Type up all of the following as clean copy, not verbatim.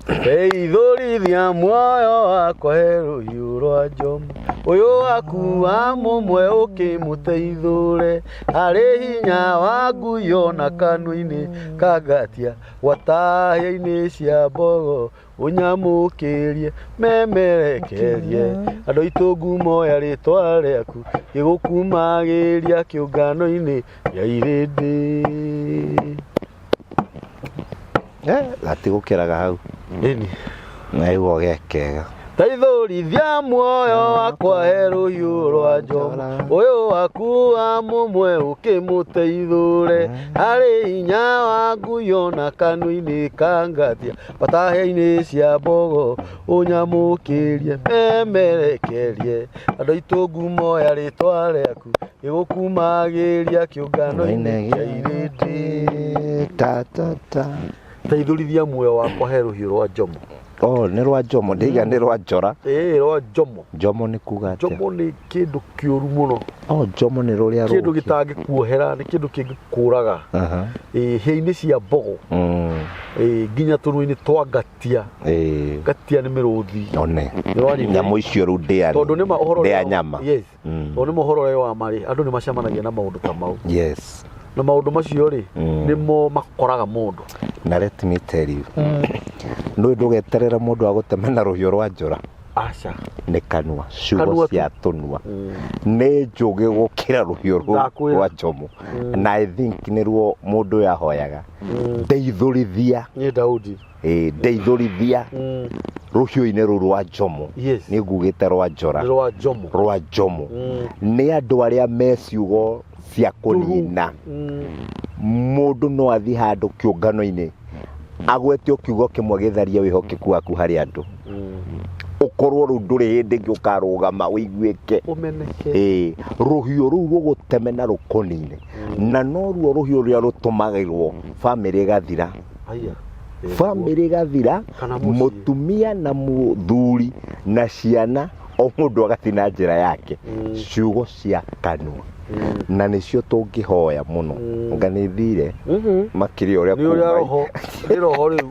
Teithũrithia muoyo wakwa he rũhiũ rwa njomo ũyũ waku wa mũmwe ũkĩmũteithũre harĩ hinya wa nguyo na kanua-inĩ kangatia gwatahĩa-inĩ cia mbogo ũnyamũkĩrie memerekerie andũ aitũ ngumo ya rĩtwa rĩaku gĩgũkumagĩria kĩũngano-inĩ gĩa irĩndĩ. Gatigũkĩraga hau. Ĩni. Naigua gekega. Teithũrithia muoyo wakwa he rũhiũ rwa njomo ũyũ waku wa mũmwe ũkĩmũteithũre harĩ hinya wa nguyo na kanua-inĩ kangatia batahĩa-inĩ cia mbogo ũnyamũkĩrie memerekerie andũ aitũ ngumo ya rĩtwa rĩaku gĩgũkumagĩria kĩũngano-inĩ kĩa irĩndĩ. Ta ta ta. Teithũrithia muoyo wakwa he rũhiũ rwa njomo. Oh, nĩ rwa njomo, ndĩiga nĩ rwa njora. Ĩĩ, rwa njomo. Njomo nĩ kuga atĩa? Njomo nĩ kĩndũ kĩũru mũno. Oh, njomo nĩ rũrĩa kĩndũ rũngĩ. Gĩtangĩkuohera, nĩ kĩndũ kĩngĩkũraga. Ĩĩ, hĩa-inĩ cia mbogo. Ĩĩ, nginya tũnua-inĩ twa ngatia. Ngatia nĩ mĩrũthi. One. Nĩwanyita? Nyamũ icio rĩu ndĩa. Tondũ nĩma ũhoro ndĩa ũrĩa- nyama. Yes. Tondũ nĩma ũhoro ũrĩa wa marĩ andũ nĩ macemanagia na maũndũ ta mau. Na maũndũ macio rĩ, nĩmo makoraga mũndũ. Na let me tell you. Nũĩ ndũgeterera mũndũ agũteme na rũhiũ rwa njora. Aca. Nĩ kanua, ciugo Kanua tu. cia tũnua. Nĩ njũgĩ gũkĩra rũhiũ rũu Ndakwĩra. rwa njomo. Na I think nĩruo mũndũ ũyũ ahoyaga. Ndeithũrithia. Nĩ Daudi. Ĩĩ, ndeithũrithia rũhiũ-inĩ rũu rwa njomo. Nĩ ngugĩte rwa njora. Nĩ rwa njomo. Rwa njomo. Nĩ andũ arĩa me ciugo cia kũnina. Mũndũ no athiĩ handũ kĩũngano-inĩ agwetio kiugo kĩmwe gĩtharie wĩhokeku waku harĩ andũ. Ũkorwo rĩu ndũrĩ hĩndĩ ĩngĩ ũkarũgama ũiguĩke. Ũmeneke. Ĩĩ, rũhiũ rũu rũgũteme na rũkũnine. Na noruo rũhiũ rũrĩa rũtũmagĩrwo bamĩrĩ ĩgathira. Aya. Bamĩrĩ ĩgathira, Kana mũciĩ. Mũtumia na mũthuri na ciana, o mũndũ agathiĩ na njĩra yake. Ciugo cia kanua. Na nĩcio tũngĩhoya mũno. Anga nĩ thire makĩria ũrĩa Nĩ ũrĩa kuma. Roho, nĩ roho rĩu.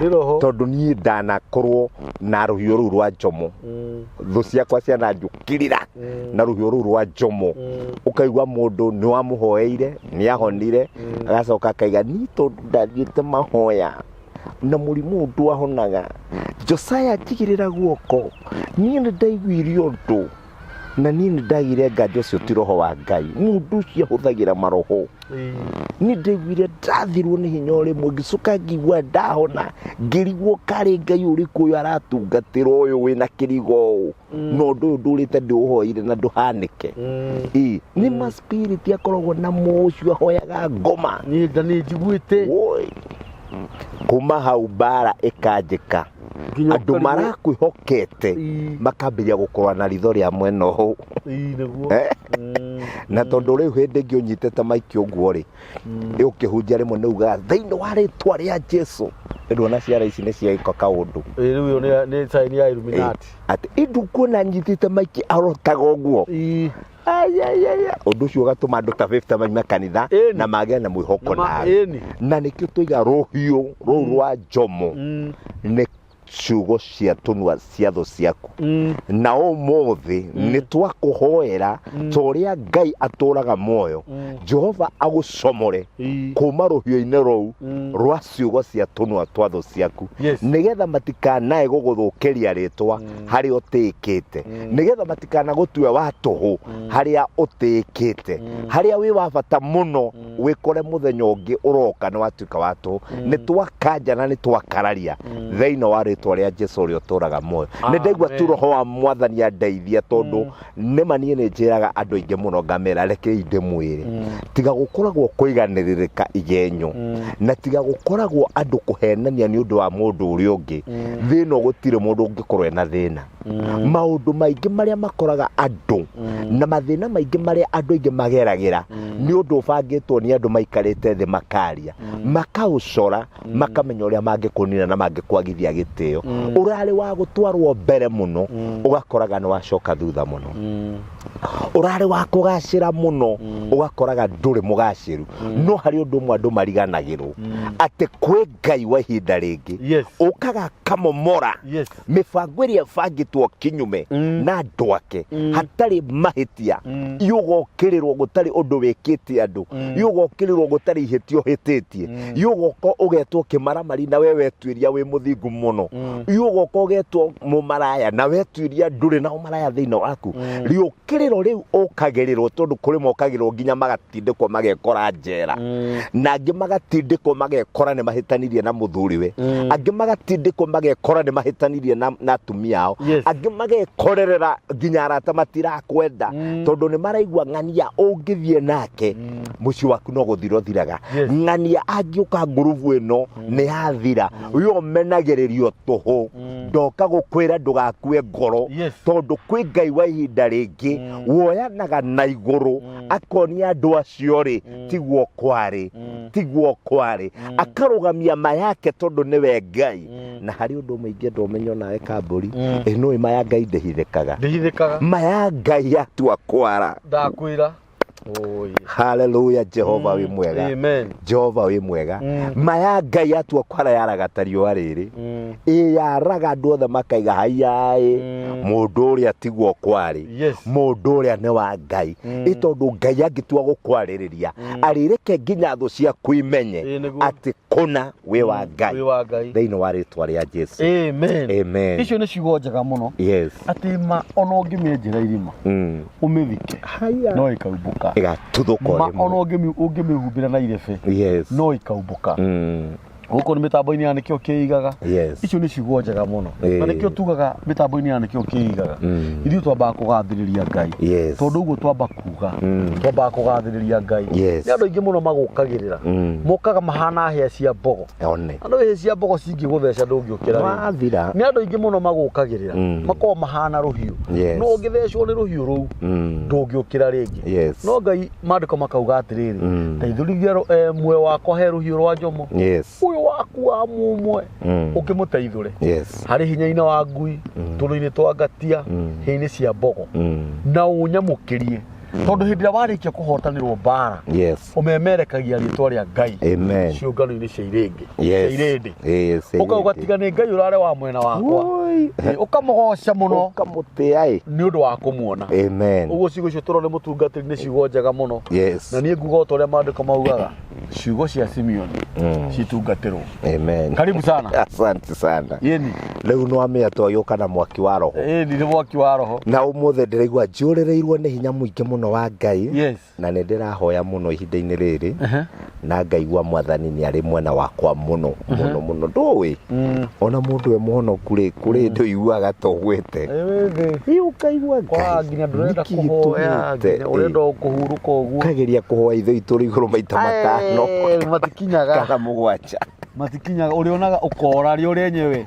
Nĩ roho. Tondũ niĩ ndanakorwo na rũhiũ rũu rwa njomo. Thũ ciakwa ciananjũkĩrĩra na rũhiũ rũu rwa njomo. Ũkaigua mũndũ nĩ wamũhoeire, nĩ ahonire, agacoka akaiga niĩ tondũ ndathiĩte mahoya na mũrimũ ũyũ ndwahonaga. Josiah njigĩrĩra guoko, niĩ nĩ ndaiguire ũndũ na niĩ nĩ ndagire nganja ũcio ti roho wa Ngai. Mũndũ ũcio ahũthagĩra maroho. Niĩ ndaiguire ndathirwo nĩ hinya o rĩmwe, ngĩcoka ngĩigua ndahona, ngĩrigwo karĩ Ngai ũrĩkũ ũyũ aratungatĩra ũyũ wĩna kĩrigo ũũ, na ũndũ ũyũ ndũrĩte ndĩũhoeire na ndũhanĩke. Ĩĩ, nĩ ma spirit akoragwo namo, ũcio ahoyaga ngoma. Niĩ nda nĩ njiguĩte. Woi. Kuma hau mbara ĩkanjĩka. Nginya Andũ ũkarigwo- marakwĩhokete makambĩrĩria gũkũrora na ritho rĩa mwena ũũ. Ii, nĩguo. Eh? Na tondũ rĩu hĩndĩ ĩngĩ ũnyitĩte maiki ũguo rĩ, ũkĩhunjia rĩmwe nĩ ugaga thĩinĩ wa rĩtwa rĩa Jesu. Nduona ciara ici nĩ ciaĩka kaũndũ. Ĩ, rĩu ĩyo nĩ sign ya Illuminati. Atĩ ĩndũ kuona nyitĩte maiki arotaga ũguo. Ai, ai, ai, ai. Ũndũ ũcio ũgatũma andũ ta 50 maime kanitha na magĩe na mwĩhoko Na nawe. Ĩni. Na nĩkĩo tũiga rũhiũ rũu rwa njomo nĩ ciugo cia tũnua cia thũ ciaku. Na ũmũthĩ nĩ twakũhoera ta ũrĩa Ngai atũraga muoyo, Jehova agũcomore kuma rũhiũ-inĩ rũu rwa ciugo cia tũnua twa thũ ciaku, nĩgetha matikanae gũgũthũkĩria rĩtwa harĩa ũtĩĩkĩte, nĩgetha matikanagũtue wa tũhũ harĩa ũtĩĩkĩte, harĩa wĩ wa bata mũno, wĩkore mũthenya ũngĩ ũroka nĩ watuĩka wa tũhũ. Nĩ twakanja na nĩ twakararia thĩinĩ wa rĩtwa rĩa Jesu ũrĩa ũtũraga muoyo. Nĩ ndaigua tu roho wa Mwathani andeithia, tondũ nĩma niĩ nĩ njĩraga andũ aingĩ mũno, ngamera rekei ndĩmwĩre, tiga gũkoragwo kũiganĩrĩrĩka igenyo, na tiga gũkoragwo andũ kũhenania nĩ ũndũ wa mũndũ ũrĩa ũngĩ. Thĩna gũtirĩ mũndũ ũngĩkorwo ena thĩna. Maũndũ maingĩ marĩa makoraga andũ na mathĩna maingĩ marĩa andũ aingĩ mageragĩra nĩ ũndũ ũbangĩtwo nĩ andũ maikarĩte thĩ makaria, makaũcora, makamenya ũrĩa mangĩkũnina na mangĩkwagithia gĩtĩo. Ũrarĩ wa gũtwarwo mbere mũno, ũgakoraga nĩ wacoka thutha mũno. Ũrarĩ wa kũgacĩra mũno, ũgakoraga ndũrĩ mũgacĩru. No harĩ ũndũ ũmwe andũ mariganagĩrwo, atĩ kwĩ Ngai wa ihinda rĩngĩ ũkaga akamomora mĩbango ĩrĩa ĩbangĩtwo kinyume na andũ ake hatarĩ mahĩtia. Iũgokĩrĩrwo gũtarĩ ũndũ wĩkĩte andũ, iũgokĩrĩrwo gũtarĩ ihĩtia ũhĩtĩtie, iũgoka ũgetwo kĩmaramari na we wetuĩria wĩ mũthingu mũno, iũgoka ũgetwo mũmaraya na wetuĩria ndũrĩ na ũmaraya thĩinĩ waku. Rĩũkĩrĩro rĩu ũkagĩrĩrwo, tondũ kũrĩ mokagĩrĩrwo nginya magatindĩkwo magekora njera, na angĩ magatindĩkwo magekora nĩ mahĩtanirie na mũthuriwe, angĩ magatindĩkwo magekora nĩ mahĩtanirie na atumia ao, angĩ magekorerera nginya arata matirakwenda, tondũ nĩ maraigua ng'ania ũngĩthiĩ nake mũciĩ waku no gũthira ũthiraga. Ng'ania angĩũka ngurubu ĩno nĩ yathira. Ũyũ ũmenagĩrĩrio tũhũ, ndoka gũkwĩra ndũgakue ngoro, tondũ kwĩ Ngai wa ihinda rĩngĩ woyanaga na igũrũ akonia andũ acio rĩ, tiguo kwarĩ, tiguo kwarĩ, akarũgamia ma yake tondũ nĩwe Ngai. Na harĩ ũndũ ũmwe ingĩenda ũmenye onawe kambũri, ĩ nũĩ ma ya Ngai ndĩhithĩkaga. Ndĩhithĩkaga. Ma ya Ngai yatua kwara. Ndakwĩra. Oi. Haleluya, Jehova wĩ mwega. Amen. Jehova wĩ mwega. Ma ya Ngai yatua kwara yaraga ta riũa rĩrĩ. Ĩ yaraga andũ othe makaiga haiyaĩ, mũndũ ũrĩa tiguo kwarĩ, mũndũ ũrĩa nĩ wa Ngai. Ĩ tondũ Ngai angĩtua gũkwarĩrĩria, arĩreke nginya thũ ciaku imenye Ĩ, nĩguo. atĩ kũna wĩ wa Ngai. Wĩ wa Ngai. Thĩinĩ wa rĩtwa rĩa Jesu. Amen. Amen. Icio nĩ ciugo njega mũno. Atĩ ma ona ũngĩmĩenjera irima, ũmĩthike, Haya. no ĩkaumbũka. Ĩgatuthũka Ma o rĩmwe. ona ũngĩmĩhumbĩra na irebe, no ĩkaumbũka. Gũkũ nĩ mĩtambo-inĩ ya Nĩkĩo Kĩigaga. Icio nĩ ciugo njega mũno. Na nĩkĩo tugaga mĩtambo-inĩ ya Nĩkĩo Kĩigaga. Ithuĩ twambaga kũgathĩrĩria Ngai. Tondũ ũguo twamba kuga, twambaga kũgathĩrĩria Ngai. Nĩ andũ aingĩ mũno magũkagĩrĩra. Mokaga mahana hĩa cia mbogo. One. Andũ hĩa cia mbogo cingĩgũtheca ndũngĩũkĩra rĩngĩ. Wathira. Nĩ andũ aingĩ mũno magũkagĩrĩra. Makoragwo mahana rũhiũ. No ũngĩthecwo nĩ rũhiũ rũu, ndũngĩũkĩra rĩngĩ. No Ngai maandĩko makauga atĩrĩrĩ, teithũrithia muoyo wakwa he rũhiũ rwa njomo. Ũyũ waku wa mũmwe, ũkĩmũteithũre. Harĩ hinya-inĩ wa ngui, tũnua-inĩ twa ngatia, hĩa-inĩ cia mbogo. Na ũnyamũkĩrie. Tondũ hĩndĩ ĩrĩa warĩkia kũhotanĩrwo mbara, ũmemerekagia rĩtwa rĩa Ngai. Amen. Ciũngano-inĩ cia irĩngĩ. Cia irĩndĩ. Ũkauga tiga nĩ Ngai ũrarĩ wa mwena wakwa. Ũkamũgoca mũno. Ũkamũtĩa ĩ. Nĩ ũndũ wa kũmuona. Amen. Ũguo ciugo icio tũrona nĩ mũtungatĩri nĩ ciugo njega mũno. Na niĩ nguga o ta ũrĩa maandĩko maugaga, ciugo cia Simeon citungatĩrwo. Amen. Karibu sana. Asante sana. Yeni. Rĩu nĩ wamenya twagĩũka na mwaki wa roho. Ĩni nĩ mwaki wa roho. Na ũmũthĩ ndĩraigua njũrĩrĩirwo nĩ hinya mũingĩ mũno wa Ngai. Na nĩ ndĩrahoya mũno ihinda-inĩ rĩrĩ, na ngaigua Mwathani nĩ arĩ mwena wakwa mũno mũno mũno. Ndũĩ ona mũndũ e mũhonoku rĩ, kũrĩ hĩndĩ ũiguaga ta ũgwĩte. Ĩ ũkaigua Kwa Ngai, nginya ndũrenda nĩkĩ kũhoya, gĩtũmĩte? nginya ũrenda o kũhurũka ũguo. Ũkageria kũhoya ithe witũ ũrĩ igũrũ maita matano. Matikinyaga. Kana mũgwanja. Matikinyaga, ũrĩonaga ũkora rĩ ũrĩ enyewe.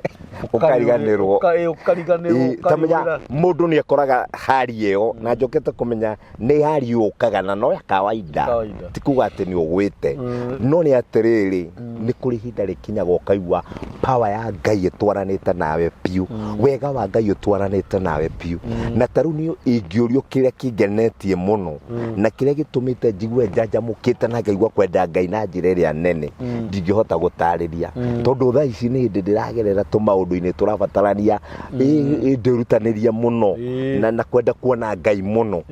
Ũkariganĩrwo. Ũkariganĩrwo, Ĩ, ta menya ũkariũrĩra. mũndũ nĩ ekoraga hari ĩyo, na njokete kũmenya nĩ hari yũkaga na no ya kawaida. Kawaida. Ti kuga atĩ nĩ ũgwĩte. No nĩ atĩrĩrĩ, nĩ kũrĩ ihinda rĩkinyaga ũkaigua power ya Ngai ĩtwaranĩte nawe biũ, wega wa Ngai ũtwaranĩte nawe biũ. Na ta rĩu niĩ ingĩũrio kĩrĩa kĩngenetie mũno na kĩrĩa gĩtũmĩte njigue njanjamũkĩte na ngaigua kwenda Ngai na njĩra ĩrĩa nene, ndingĩhota gũtarĩria, tondũ thaa ici nĩ hĩndĩ ndĩragerera tũmaũndũ-inĩ tũrabatarania ndĩrutanĩrie mũno na kwenda kuona Ngai mũno,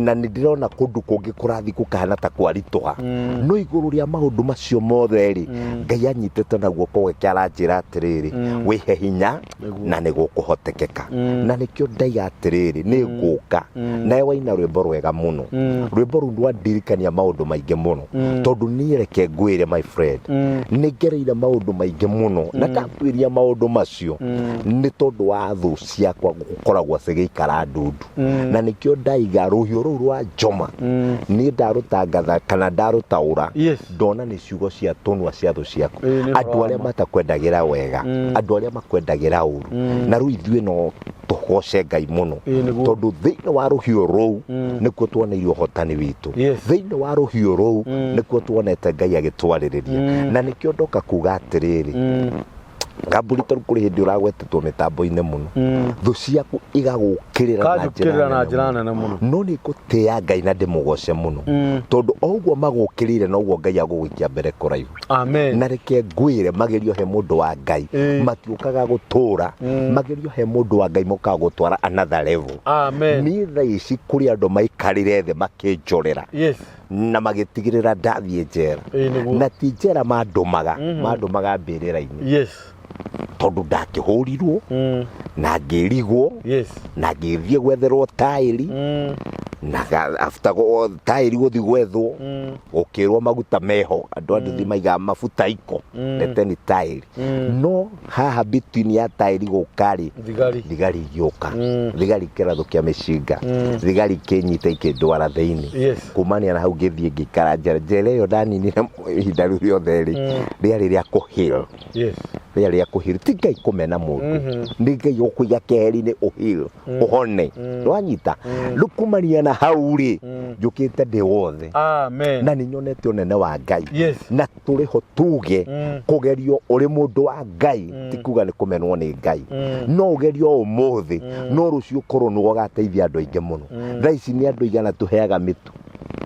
na nĩ ndĩrona kũndũ kũngĩ kũrathiĩ gũkahana ta kwaritũha. No igũrũ rĩa maũndũ macio mothe rĩ, Ngai anyitĩte na guoko gwake aranjĩra atĩrĩrĩ, wĩhe hinya na nĩ gũkũhotekeka. Na nĩkĩo ndaiga atĩrĩrĩ, nĩ ngũka. Nawe waina rwĩmbo rwega mũno. Rwĩmbo rũu rwandirikania maũndũ maingĩ mũno, tondũ niĩ reke ngwĩre my friend, nĩ ngereire maũndũ maingĩ mũno, na ndatuĩria maũndũ macio nĩ tondũ wa thũ ciakwa gũkoragwo cigĩikara ndundu. Na nĩkĩo ndaiga rũhiũ rũu rwa njoma, niĩ ndarũtangatha kana ndarũtaũra, ndona nĩ ciugo cia tũnua cia thũ ciaku, Ĩĩ, nĩ andũ ũhoro wa arĩa ma. matakwendagĩra wega, andũ arĩa makwendagĩra ũru. Na rĩu ithuĩ no tũgoce Ngai mũno, Ĩĩ, nĩguo. tondũ thĩinĩ wa rũhiũ rũu nĩkuo tuoneire ũhotani witũ. Thĩinĩ wa rũhiũ rũu nĩkuo tuonete Ngai agĩtwarĩrĩria. Na nĩkĩo ndoka kuga atĩrĩrĩ, Ngamburi tondũ kũrĩ hĩndĩ ũragwetetwo mĩtambo-inĩ mũno, thũ ciaku igagũkĩrĩra na Kanjũkĩrĩra na njĩra njĩra nene nene mũno. No nĩ ngũtĩĩa Ngai na ndĩmũgoce mũno, tondũ o ũguo magũkĩrĩire noguo Ngai agũgũikia mbere kũraihu. Amen. Na reke ngwĩre, magerio he mũndũ wa Ngai matiũkaga gũtũra. Magerio he mũndũ wa Ngai mokaga gũtwara another level. Amen. Niĩ thaa ici kũrĩ andũ maikarire thĩ makĩnjorera na magĩtigĩrĩra ndathiĩ njera. Ĩĩ nĩguo. Na ti njera mandũmaga, mandũmaga mbĩrĩra-inĩ, tondũ ndakĩhũrirwo na ngĩrigwo na ngĩthiĩ gwetherwo taĩri, na after taĩri gũthiĩ gwethwo, gũkĩrwo maguta meho, andũ a nduthi maigaga mabuta iko, leteni taĩri. No haha between ya taĩri gũka rĩ, Thigari. Thigari igĩũka, thigari ikĩrathũkia mĩcinga, thigari ikĩnyita ikĩndwara thĩinĩ. Kumania na hau ngĩthiĩ ngĩikara njera. Njera ĩyo ndaninire ihinda rĩu rĩothe rĩ, rĩarĩ rĩa kũheal. Rĩarĩ rĩa kũheal. Ti Ngai kũmena mũndũ, nĩ Ngai ũkũiga keheri-inĩ ũheal, ũhone. Nĩwanyita? Rĩu kumania na hau rĩ, njũkĩte ndĩ wothe. Amen. Na nĩ nyonete ũnene wa Ngai. Na tũrĩ ho tuge, kũgerio ũrĩ mũndũ wa Ngai ti kuga nĩ kũmenwo nĩ Ngai. No ũgerio ũmũthĩ, no rũciũ ũkorwo nĩwe ũgateithia andũ aingĩ mũno. Thaa ici nĩ andũ aigana tũheaga mĩtu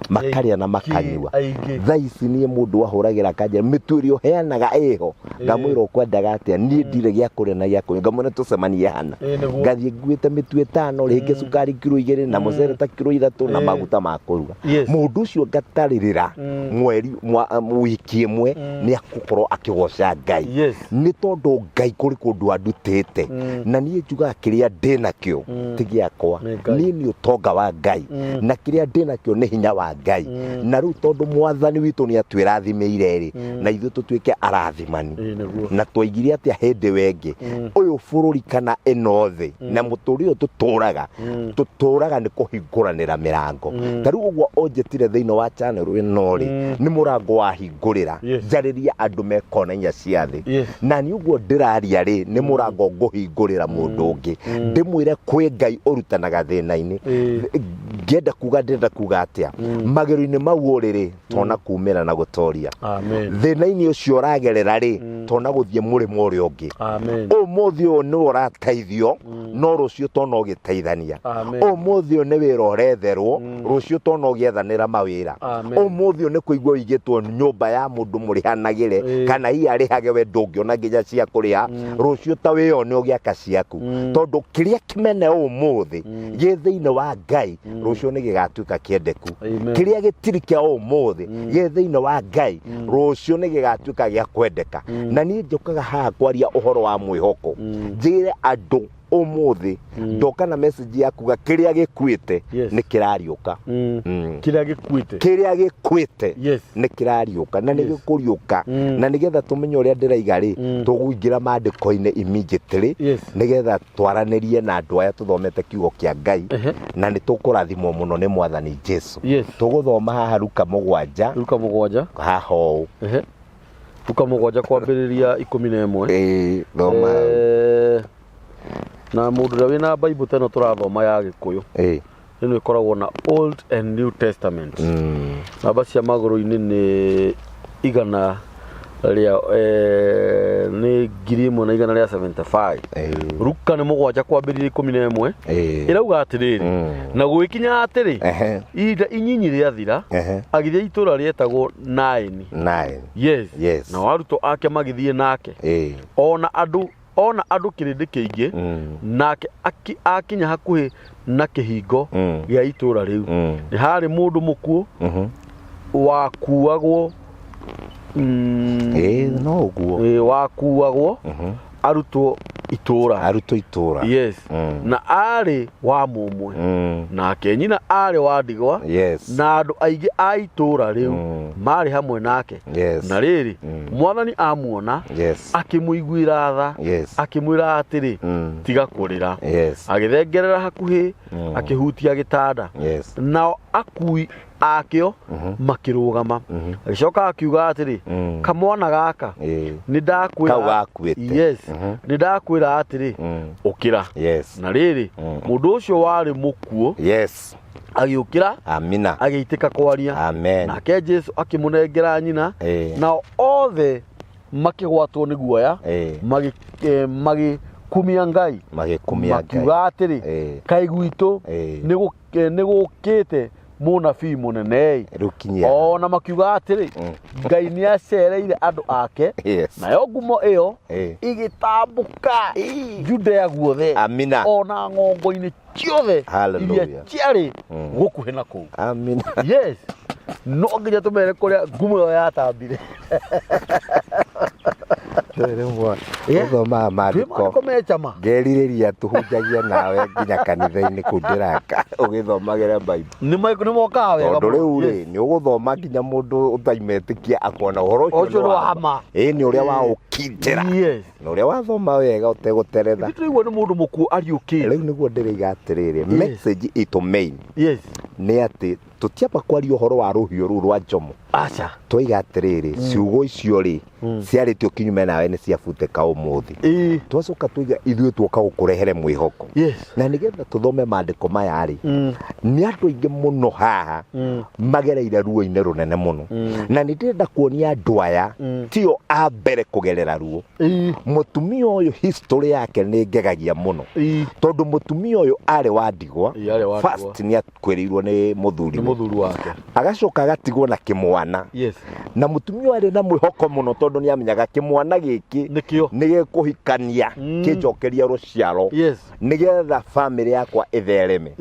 makarĩa na makanyua? Aingĩ. Thaa ici niĩ mũndũ ahũragĩra akanjĩra mĩtu ĩrĩa ũheanaga ĩho, ngamwĩra ũkwendaga atĩa, niĩ ndirĩ gĩa kũrĩa na gĩa kũnyua, ngamwĩra tũcemanie hana. Ĩĩ nĩguo. Ngathiĩ nguĩte mĩtu 5, rĩngĩ cukari kiro 2 na mũcere ta kiro 3 na maguta ma kũruga. Mũndũ ũcio ngatarĩrĩra mweri wiki 1 nĩ akũkorwo akĩgoca Ngai. Nĩ tondũ Ngai kũrĩ kũndũ andutĩte, na niĩ njugaga kĩrĩa ndĩ nakĩo ti gĩakwa. Nĩ Ngai. Niĩ nĩ ũtonga wa Ngai, na kĩrĩa ndĩ nakĩo nĩ hinya wa Ngai. Na rĩu tondũ mwathani witũ nĩ atwĩrathimĩire rĩ, na ithuĩ tũtuĩke arathimani. Ĩĩ nĩguo. Na twaigire atĩa hĩndĩ ĩyo ĩngĩ, ũyũ bũrũri kana ĩno thĩ na mũtũrĩre ũyũ tũtũraga, tũtũraga nĩ kũhingũranĩra mĩrango. Ta rĩu ũguo ũnjĩtire thĩinĩ wa channel ĩno rĩ, nĩ mũrango wahingũrĩra njarĩrie andũ me kona inya cia thĩ. Na niĩ ũguo ndĩraria rĩ, nĩ mũrango ngũhingũrĩra mũndũ ũngĩ, ndĩmwĩre kwĩ Ngai ũrutanaga thĩna-inĩ. Ngĩenda kuga, ndĩrenda kuga atĩa, magerio-inĩ mau ũrĩ rĩ, tona kumĩra na gũtoria. Amen. Thĩna-inĩ ũcio ũragerera rĩ, tona gũthiĩ mũrĩmo ũrĩa ũngĩ. Amen. Ũmũthĩ ũyũ nĩwe ũrateithio, no rũciũ tona ũgĩteithania. Amen. Ũmũthĩ ũyũ nĩ wĩra ũretherwo, rũciũ tona ũgĩethanĩra mawĩra. Amen. Ũmũthĩ ũyũ nĩ kũigua ũigĩtwo nyũmba ya mũndũ mũrĩhanagĩre, kana hihi arĩhage we ndũngĩona nginya cia kũrĩha, rũciũ ta wĩyone ũgĩaka ciaku, tondũ kĩrĩa kĩmene ũmũthĩ gĩ thĩinĩ wa Ngai, rũciũ nĩ gĩgatuĩka kĩendeku. Amen. Kĩrĩa gĩtiri kĩa ũmũthĩ gĩ thĩinĩ wa Ngai, rũciũ nĩ gĩgatuĩka gĩa kwendeka. Na niĩ njũkaga haha kwaria ũhoro wa mwĩhoko, njĩre andũ ũmũthĩ ndoka na message ya kuga kĩrĩa gĩkuĩte nĩ kĩrariũka. Kĩrĩa gĩkuĩte. Kĩrĩa gĩkuĩte nĩ kĩrariũka na nĩ gĩkũriũka. Na nĩgetha tũmenye ũrĩa ndĩraiga rĩ, tũgũingĩra maandĩko-inĩ immediately, nĩgetha twaranĩrie na andũ aya tũthomete kiugo kĩa Ngai, na nĩ tũkũrathimwo mũno nĩ mwathani Jesu. Tũgũthoma haha Luka 7. Luka 7. Haha ũũ. Luka 7 kwambĩrĩria 11. Ĩĩ, thoma. Na mũndũ ũrĩa wĩna Bible ta ĩno tũrathoma ya Gĩkũyũ, ĩno ĩkoragwo na Old and New Testament. Namba cia magũrũ-inĩ nĩ igana rĩa, nĩ 1175. Luka nĩ 7 kwambĩrĩria 11. Ĩrauga atĩrĩrĩ, na gũgĩkinya atĩrĩ, ihinda inyinyi rĩathira, agĩthiĩ itũũra rĩetagwo Naini. Naini. Yes. Nao arutwo ake magĩthiĩ nake. Ona andũ kĩrĩndĩ kĩingĩ, nake akinya hakuhĩ na kĩhingo gĩa itũũra rĩu. Nĩ harĩ mũndũ mũkuũ wakuagwo, No ũguo. Wakuagwo arutwo itũũra. Arutwo itũũra. Yes. Na arĩ wa mũmwe. Nake nyina arĩ wa ndigwa. Na andũ aingĩ a itũũra rĩu marĩ hamwe nake. Na rĩrĩ, mwathani amuona, akĩmũiguĩra tha, akĩmwĩra atĩrĩ, tiga kũrĩra. Agĩthengerera hakuhĩ, akĩhutia gĩtanda. Nao akui akĩo makĩrũgama. Agĩcoka akiuga atĩrĩ, kamwana gaka, nĩ ndakwĩra Kau gakuĩte. Yes. Nĩ ndakwĩra atĩrĩ, ũkĩra. Na rĩrĩ, mũndũ ũcio warĩ mũkuũ agĩũkĩra, Amina. agĩitĩka kwaria. Amen. Nake Jesu akĩmũnengera nyina. Nao othe Makĩgwatwo nĩ guoya, magĩkumia Ngai, Magĩkumia Ngai. Makiuga atĩrĩ, kaĩ gwitũ nĩ gũkĩte mũnabii mũnene. Rĩu kinyia. Ona makiuga atĩrĩ, Ngai nĩ acereire andũ ake. Nayo ngumo ĩyo ĩgĩtambũka Judea guothe, Amina. ona ng'ongo-inĩ ciothe Hallelujah. iria ciarĩ gũkuhĩ na kũu. Amina. Yes, no nginya tũmere kũrĩa ngumo ĩyo yatambire. Rĩmwe ũthomaga Twĩ maandĩko maandĩko me cama. Ngerirĩria tũhunjagie nawe nginya kanitha-inĩ kũu ndĩraka ũgĩthomagĩra Bible. Nĩ mokaga wega Tondũ mũno. rĩu rĩ, nĩ ũgũthoma nginya mũndũ ũtaimetĩkia akona ũhoro Ũcio nĩ wa ma. Ĩĩ, nĩ ũrĩa wa ũkindĩra na ũrĩa wathoma wega ũtegũteretha. Ithuĩ tũraigua nĩ mũndũ mũkuũ ariũkĩte. Rĩu nĩguo ndĩrĩiga atĩrĩrĩ, message itũ main nĩ atĩ tũtiamba kwaria ũhoro wa rũhiũ rũu rwa njomo. Aca. Twaiga atĩrĩrĩ, ciugo icio rĩ, ciarĩtio kinyume nawe nĩ ciabutĩka ũmũthĩ. Twacoka twaiga ithuĩ tuoka gũkũrehere mwĩhoko. Na nĩgetha tũthome maandĩko maya rĩ, nĩ andũ aingĩ mũno haha magereire ruo-inĩ rũnene mũno. Na nĩ ndĩrenda kuonia andũ aya tio a mbere kũgerera ruo. Mũtumia ũyũ history yake nĩ ngegagia mũno. Tondũ mũtumia ũyũ arĩ wa ndigwa. Ĩĩ, arĩ wa ndigwa. First nĩ akwĩrĩirwo nĩ mũthuri. Nĩ mũthuri wake. Agacoka agatigwo na kĩmwana. Na mũtumia ũyũ arĩ na mwĩhoko mũno tondũ nĩ amenyaga kĩmwana gĩkĩ Nĩkĩo. nĩ gĩkũhikania kĩnjokeria rũciaro nĩgetha famĩlĩ yakwa ĩthereme.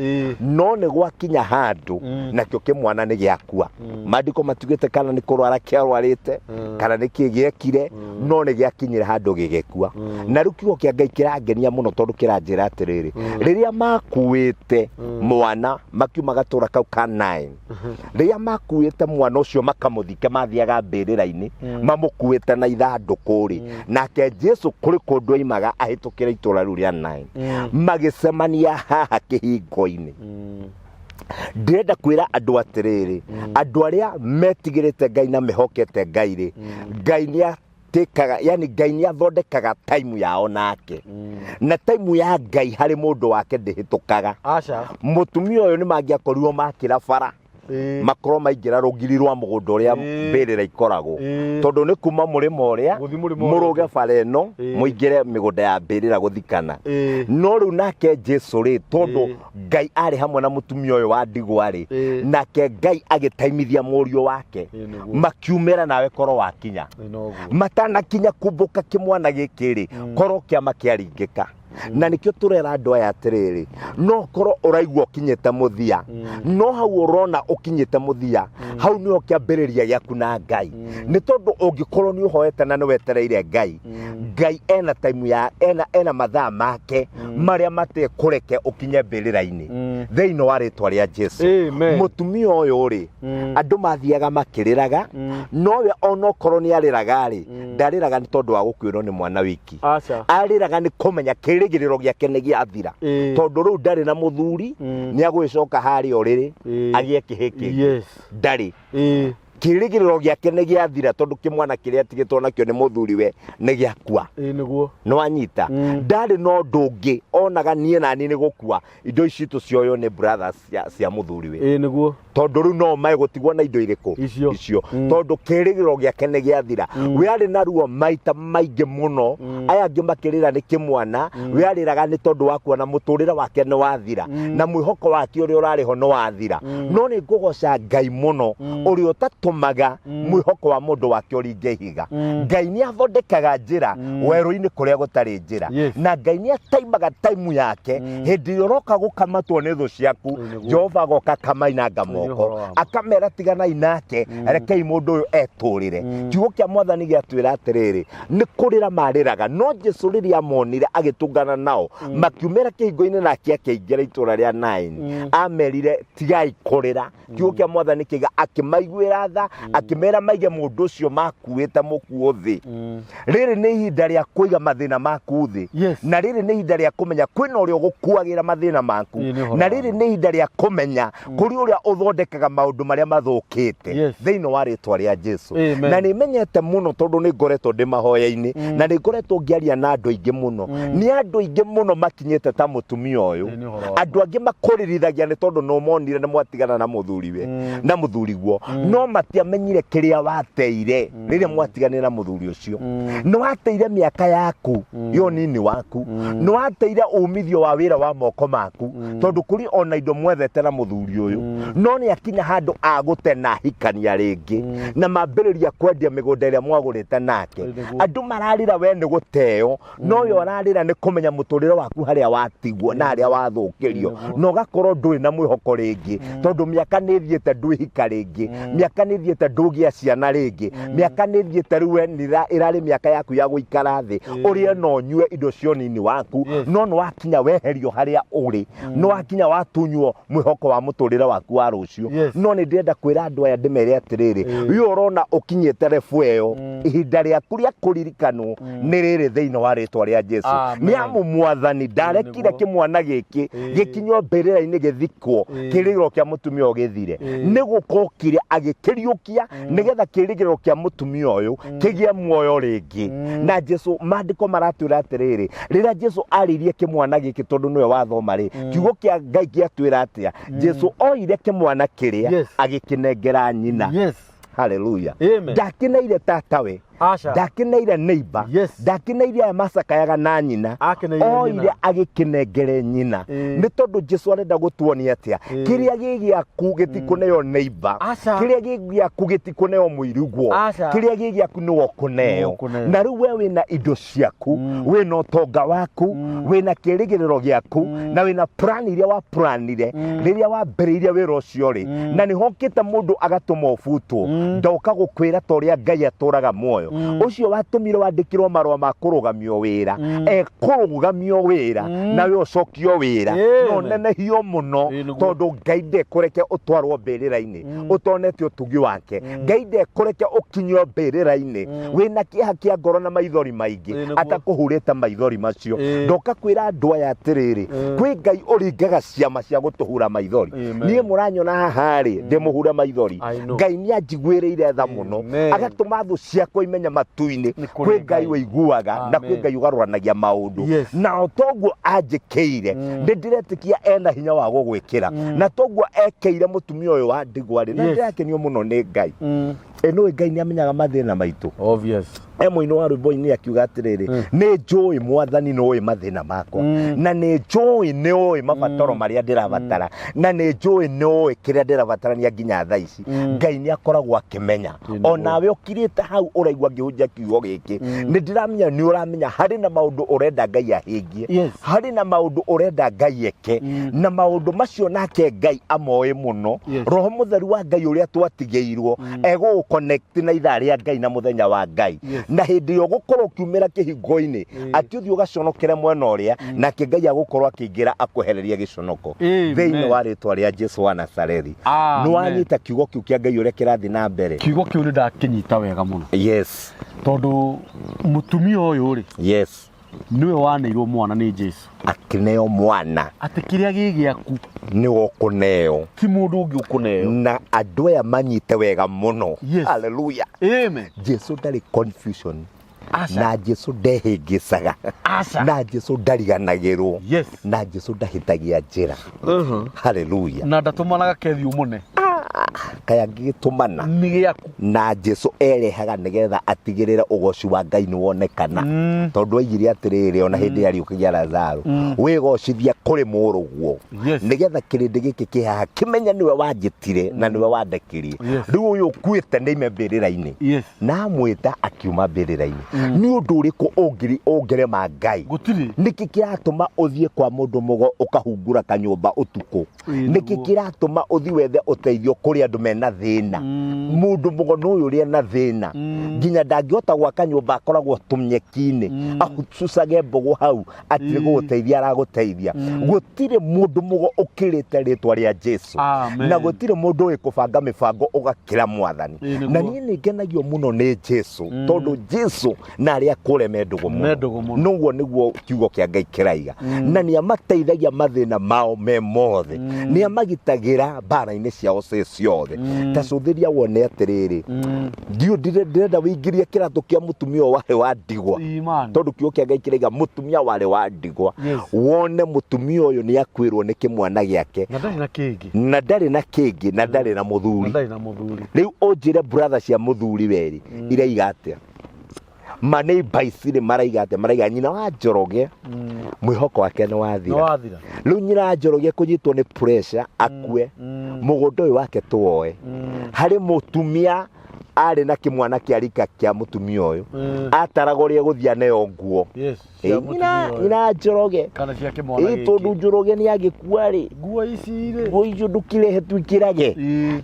No nĩ gwakinya handũ nakĩo kĩmwana nĩ gĩakua. Maandĩko matugĩte kana nĩ kũrwara kĩarwarĩte kana nĩ kĩ gĩekire, no nĩ gĩakinyire handũ gĩgĩkua. Na rĩu kiugo kĩa Ngai kĩrangenia mũno tondũ kĩranjĩra atĩrĩrĩ, rĩrĩa makuĩte mwana makiuma gatũra kau ka 9, rĩrĩa makuĩte mwana ũcio makamũthike, mathiaga mbĩrĩra-inĩ mamũkuĩte na ithandũkũ rĩ, nake Jesu kũrĩ kũndũ aimaga ahĩtũkĩra itũra rĩu rĩa 9, magĩcemania haha kĩhingo-inĩ. Ndĩrenda kwĩra andũ atĩrĩrĩ, andũ arĩa metigĩrĩte Ngai na mehokete Ngai rĩ, Ngai nĩ atĩkaga, yani Ngai nĩ athondekaga time yao nake. Na time ya Ngai harĩ mũndũ wake ndĩhĩtũkaga. Aca. Mũtumia ũyũ nĩ mangĩakorirwo makĩra bara, makorwo maingĩra rũgiri rwa mũgũnda ũrĩa mbĩrĩra ikoragwo. Tondũ nĩ kuma mũrĩmo ũrĩa, Gũthiĩ mũrĩmo ũrĩa mũrũge ũngĩ. bara ĩno, mũingĩre mĩgũnda ya mbĩrĩra gũthikana. No rĩu nake Jesu rĩ, tondũ Ngai arĩ hamwe na mũtumia ũyũ wa ndigwa rĩ, nake Ngai agĩtaimithia mũriũ wake, Ĩĩ, nĩguo. makiumĩra nawe korwo wakinya. Ĩĩ, noguo. Matanakinya kumbũka kĩmwana gĩkĩ rĩ, korwo kĩama kĩaringĩka. Na nĩkĩo tũrera andũ aya atĩrĩrĩ, no korwo ũraigua ũkinyĩte mũthia, no hau ũrona ũkinyĩte mũthia, hau nĩho kĩambĩrĩria gĩaku na Ngai. Nĩ tondũ ũngĩkorwo nĩ ũhoete na nĩ wetereire Ngai, Ngai ena time ya, ena mathaa make marĩa matekũreke ũkinye mbĩrĩra-inĩ. Thĩinĩ wa rĩtwa rĩa Jesu. Amen. Mũtumia ũyũ rĩ, andũ mathiaga makĩrĩraga, nowe onokorwo nĩ arĩraga rĩ, ndarĩraga nĩ tondũ wa gũkuĩrwo nĩ mwana wiki. Aca. Arĩraga nĩ kũmenya kĩrĩgĩrĩro gĩake nĩ gĩathira. Tondũ rĩu ndarĩ na mũthuri, nĩ agũgĩcoka harĩa ũrĩrĩ, agĩe kĩhĩ kĩngĩ. Ndarĩ. Kĩrĩgĩrĩro gĩake nĩ gĩathira tondũ kĩmwana kĩrĩa atigĩtwo nakĩo nĩ mũthuri we nĩ gĩakua. Ĩĩ, nĩguo. Nĩ wanyita? Ndarĩ na ũndũ ũngĩ onaga niĩ na niĩ nĩ gũkua indo ici citũ cioywo nĩ brothers cia mũthuri we. Ĩĩ, nĩguo. Tondũ rĩu no mae gũtigwo na indo irĩkũ? Icio. Icio. Tondũ kĩrĩgĩrĩro gĩake nĩ gĩathira. We arĩ na ruo maita maingĩ mũno. Aya angĩ makĩrĩra nĩ kĩmwana, we arĩraga nĩ tondũ wa kuona mũtũrĩre wake nĩ wathira. Na mwĩhoko wake ũrĩa ũrarĩ ho nĩ wathira. No nĩ ngũgoca Ngai mũno, ũrĩa ũtatũmaga mwĩhoko wa mũndũ wake ũringe ihiga. Ngai nĩ athondekaga njĩra werũ-inĩ kũrĩa gũtarĩ njĩra. Na Ngai nĩ ataimaga taimu yake hĩndĩ ĩrĩa ũroka gũkamatwo nĩ thũ ciaku. Jehova agoka akamainanga moko, ũhoro wa ma. akamera tiganai nake, rekei mũndũ ũyũ etũrĩre. Kiugo kĩa Mwathani gĩatwĩra atĩrĩrĩ, nĩ kũrĩra marĩraga, no Jesu rĩrĩa amonire agĩtũngana nao, makiumĩra kĩhingo-inĩ nake akĩingĩra itũũra rĩa Naini. Amerire tigai kũrĩra. Kiugo kĩa Mwathani kĩga akĩmaiguĩra tha, akĩmera maige mũndũ ũcio makuĩte mũkuo thĩ. Rĩrĩ nĩ ihinda rĩa kũiga mathĩna maku thĩ. Na rĩrĩ nĩ ihinda rĩa kũmenya kwĩna ũrĩa ũgũkuagĩra mathĩna maku. Ĩĩ, nĩ ũhoro Na wa rĩrĩ ma. nĩ ihinda rĩa kũmenya kũrĩ ũrĩa ũthondekaga maũndũ marĩa mathũkĩte. Thĩinĩ wa rĩtwa rĩa Jesu. Amen. Na nĩ menyete mũno tondũ nĩ ngoretwo ndĩ mahoya-inĩ, na nĩ ngoretwo ngĩaria na andũ aingĩ mũno. Nĩ andũ aingĩ mũno makinyĩte ta mũtumia ũyũ. Ĩĩ, nĩ ũhoro wa Andũ angĩ makũrĩrithagia nĩ tondũ no monire nĩ mwatigana na mũthuriwe, na mũthuriguo. No Matiamenyire kĩrĩa wateire rĩrĩa mwatiganire na mũthuri ũcio. Nĩ wateire mĩaka yaku ya ũnini waku, nĩ wateire umithio wa wĩra wa moko maku, tondũ kũrĩ ona indo mwethete na mũthuri ũyũ, no nĩ akinya handũ agũte na ahikania rĩngĩ na mambĩrĩria kwendia mĩgũnda ĩrĩa mwagũrĩte nake. Nĩguo. Andũ mararĩra we nĩ gũteo, no we ũrarĩra nĩ kũmenya mũtũrĩre waku harĩa watigwo na harĩa wathũkĩrio, na ũgakorwo ndũrĩ na mwĩhoko rĩngĩ, tondũ mĩaka nĩ ĩthiĩte ndwĩhika rĩngĩ, mĩaka nĩ ĩthiĩte ndũgĩa ciana rĩngĩ, mĩaka nĩ ĩthiĩte rĩu we ĩrarĩ mĩaka yaku ya gũikara thĩ ũrĩe na ũnyue indo cia ũnini waku, no nĩ wakinya weherio harĩa ũrĩ, nĩ wakinya watunywo mwĩhoko wa mũtũrĩre waku wa rũciũ. No nĩ ndĩrenda kwĩra andũ aya ndĩmere atĩrĩrĩ, we ũrona ũkinyĩte rebu ĩyo, ihinda rĩaku rĩa kũririkanwo nĩ rĩrĩ thĩinĩ wa rĩtwa rĩa Jesu. Amen. Nĩ amu mwathani ndarekire Nĩguo. kĩmwana gĩkĩ gĩkinyio mbĩrĩra-inĩ gĩthikwo, kĩrĩgĩrĩro kĩa mũtumia ũyũ gĩthire. Nĩ gũkokire agĩkĩriũkia nĩgetha kĩrĩgĩrĩro kĩa mũtumia ũyũ kĩgĩe muoyo rĩngĩ. Na Jesu, maandĩko maratwĩra atĩrĩrĩ, rĩrĩa Jesu arĩirie kĩmwana gĩkĩ, tondũ nĩwe wathoma rĩ, kiugo kĩa Ngai gĩatwĩra atĩa? Jesu oire kĩmwana kĩrĩa agĩkĩnengera nyina. Haleluya. Amen. Ndakeneire tatawe, Aca. ndakeneire neighbor, ndakeneire aya macakayaga na nyina, Akeneire oire nyina. agĩkĩnengere nyina. Nĩ tondũ Jesu arenda gũtuonia atĩa? Kĩrĩa gĩ gĩaku gĩtikũneo neighbor, Aca. kĩrĩa gĩ gĩaku gĩtikũneo mũirugwo, Aca. kĩrĩa gĩ gĩaku nĩwe ũkũneo. Nĩwe ũkũneo. Na rĩu we wĩna indo ciaku, wĩna ũtonga waku, wĩna kĩrĩgĩrĩro gĩaku, na wĩna plan iria waplanire rĩrĩa wambĩrĩirie wĩra ũcio rĩ, na nĩ hokĩte mũndũ agatũma ũbutwo. Ndoka gũkwĩra ta ũrĩa Ngai atũraga muoyo, ũcio watũmire wandĩkĩrwo marũa ma kũrũgamio wĩra, ekũrũgamio wĩra nawe ũcokio wĩra Amen. no nenehio mũno, Nĩguo. tondũ Ngai ndekũreke ũtwarwo mbĩrĩra-inĩ ũtonete ũtugi wake. Ngai ndekũreke ũkinyio mbĩrĩra-inĩ wĩna kĩeha kĩa ngoro na maithori maingĩ Nĩguo. atakũhurĩte maithori macio. Ndoka kwĩra andũ aya atĩrĩrĩ, kwĩ Ngai ũringaga ciama cia gũtũhura maithori. Amen. Niĩ mũranyona haha rĩ, ndĩmũhure maithori. I know. Ngai nĩ anjiguĩrĩire tha mũno, Amen. agatũma thũ ciakwa imenye matu-inĩ Nĩ kũrĩ kwĩ Ngai Ngai. ũiguaga na kwĩ Amen. Ngai ũgarũranagia maũndũ. Na o toguo anjĩkĩire, nĩ ndĩretĩkia ena hinya wa gũgwĩkĩra, na toguo ekeire mũtumia ũyũ wa ndigwa rĩ, na ndĩrakenio mũno nĩ Ngai. Ĩ nĩũĩ Ngai nĩ amenyaga mathĩna maitũ? Obvious. E mũini wa rwĩmbo-inĩ akiuga atĩrĩrĩ, nĩ njũĩ mwathani nĩ ũĩ mathĩna makwa, na nĩ njũĩ nĩ ũĩ mabataro marĩa ndĩrabatara, na nĩ njũĩ nĩ ũĩ kĩrĩa ndĩrabatarania nginya thaa ici. Ngai nĩ akoragwo akĩmenya. Onawe ũkirĩte hau ũraigua ngĩhunjia kiugo gĩkĩ, nĩ ndĩramenya nĩ ũramenya harĩ na maũndũ ũrenda Ngai ahingie, harĩ na maũndũ ũrenda Ngai eke, na maũndũ macio nake Ngai amoĩ mũno. Roho mũtheru wa Ngai ũrĩa twatigĩirwo egũgũ-connect na ithaa rĩa Ngai na mũthenya wa Ngai. Na hĩndĩ ĩyo ũgũkorwo ũkiumĩra kĩhingo-inĩ, atĩ ũthiĩ ũgaconokere mwena ũrĩa, nake Ngai agũkorwo akĩingĩra akwehererie gĩconoko. Amen. Thĩinĩ wa rĩtwa rĩa Jesu wa Nazarethi. Amen. Nĩ wanyita kiugo kĩu kĩa Ngai ũrĩa kĩrathiĩ na mbere? Kiugo kĩu nĩ ndakĩnyita wega mũno. Tondũ mũtumia ũyũ rĩ, nĩwe waneirwo mwana nĩ Jesu. Akĩneo mwana. Atĩ kĩrĩa gĩ gĩaku nĩwe ũkũneo, ti mũndũ ũngĩ ũkũneo. Na andũ aya manyite wega mũno. Hallelujah. Amen. Jesu ndarĩ confusion. Aca. Na Jesu ndehĩngĩcaga. Aca. Na Jesu ndariganagĩrwo. Na Jesu ndahĩtagia njĩra. Hallelujah. Na ndatũmanaga kethiũ mũne. Kaya ngĩgĩtũmana. Nĩ gĩaku. Na Jesu erehaga nĩgetha atigĩrĩre ũgoci wa Ngai nĩ wonekana. Tondũ oigire atĩrĩrĩ, ona hĩndĩ ya riũkĩgia Lazaro, wĩgocithia kũrĩ mũrũguo. Nĩgetha kĩrĩndĩ gĩkĩ kĩ haha kĩmenye nĩwe wanjĩtire na nĩwe wandekirie. Rĩu ũyũ ũkuĩte nĩaime mbĩrĩra-inĩ. Na amwĩta akiuma mbĩrĩra-inĩ. Nĩ ũndũ ũrĩkũ ũngĩrema Ngai? Gũtirĩ. Nĩkĩ kĩratũma ũthiĩ kwa mũndũ mũgo ũkahungura kanyũmba ũtukũ? Nĩkĩ kĩratũma ũthiĩ wethe ũteithio kũrĩ andũ mena thĩna? Mũndũ mũgo nĩ ũyũ ũrĩa na thĩna, nginya ndangĩhota gwaka nyũmba, akoragwo tũmnyeki-inĩ, ahucucage mbũgũ hau atĩ gũgũteithia aragũteithia. Gũtirĩ mũndũ mũgo ũkĩrĩte rĩtwa rĩa Jesu. Amen. Na gũtirĩ mũndũ ũĩ kũbanga mĩbango ũgakĩra mwathani. Na niĩ nĩ ngenagio mũno nĩ Jesu, tondũ Jesu na arĩa akũre me ndũgũ mũno. Me ndũgũ mũno. Noguo nĩguo kiugo kĩa Ngai kĩraiga. Na nĩ amateithagia mathĩna mao me mothe, nĩ amagitagĩra mbara-inĩ ciao cia ciothe. Ta cũthĩria wone atĩrĩrĩ, ndiũ ndĩrenda wĩingĩrie kĩratũ kĩa mũtumia ũyũ warĩ wa ndigwa. Imani. Tondũ kiugo kĩa Ngai kĩraiga mũtumia warĩ wa ndigwa. Yes. Wone mũtumia ũyũ nĩ akuĩrwo nĩ kĩmwana gĩake. Na ndarĩ na kĩngĩ. Na ndarĩ na kĩngĩ, na ndarĩ na Na mũthuri. ndarĩ na mũthuri. Rĩu ũnjĩre brother cia mũthuri werĩ iraiga atĩa? Maneiba ici rĩ maraiga atĩa? Maraiga nyina wa Njoroge mwĩhoko wake nĩ Nĩ wathira. wathira. Rĩu nyina wa Njoroge kũnyitwo nĩ pressure akue, mũgũnda ũyũ wake tũwoe. Harĩ mũtumia arĩ na kĩmwana kĩa rika kĩa mũtumia ũyũ, ataraga ũrĩa egũthiĩ aneo nguo. Yes. Ĩ, Cia nyina mũtumia ũyũ. nyina Njoroge. Kana cia kĩmwana Ĩ, gĩkĩ. tondũ Njoroge nĩ agĩkua rĩ, Nguo ici rĩ. nguo icio ndũkĩrehe twĩkĩrage.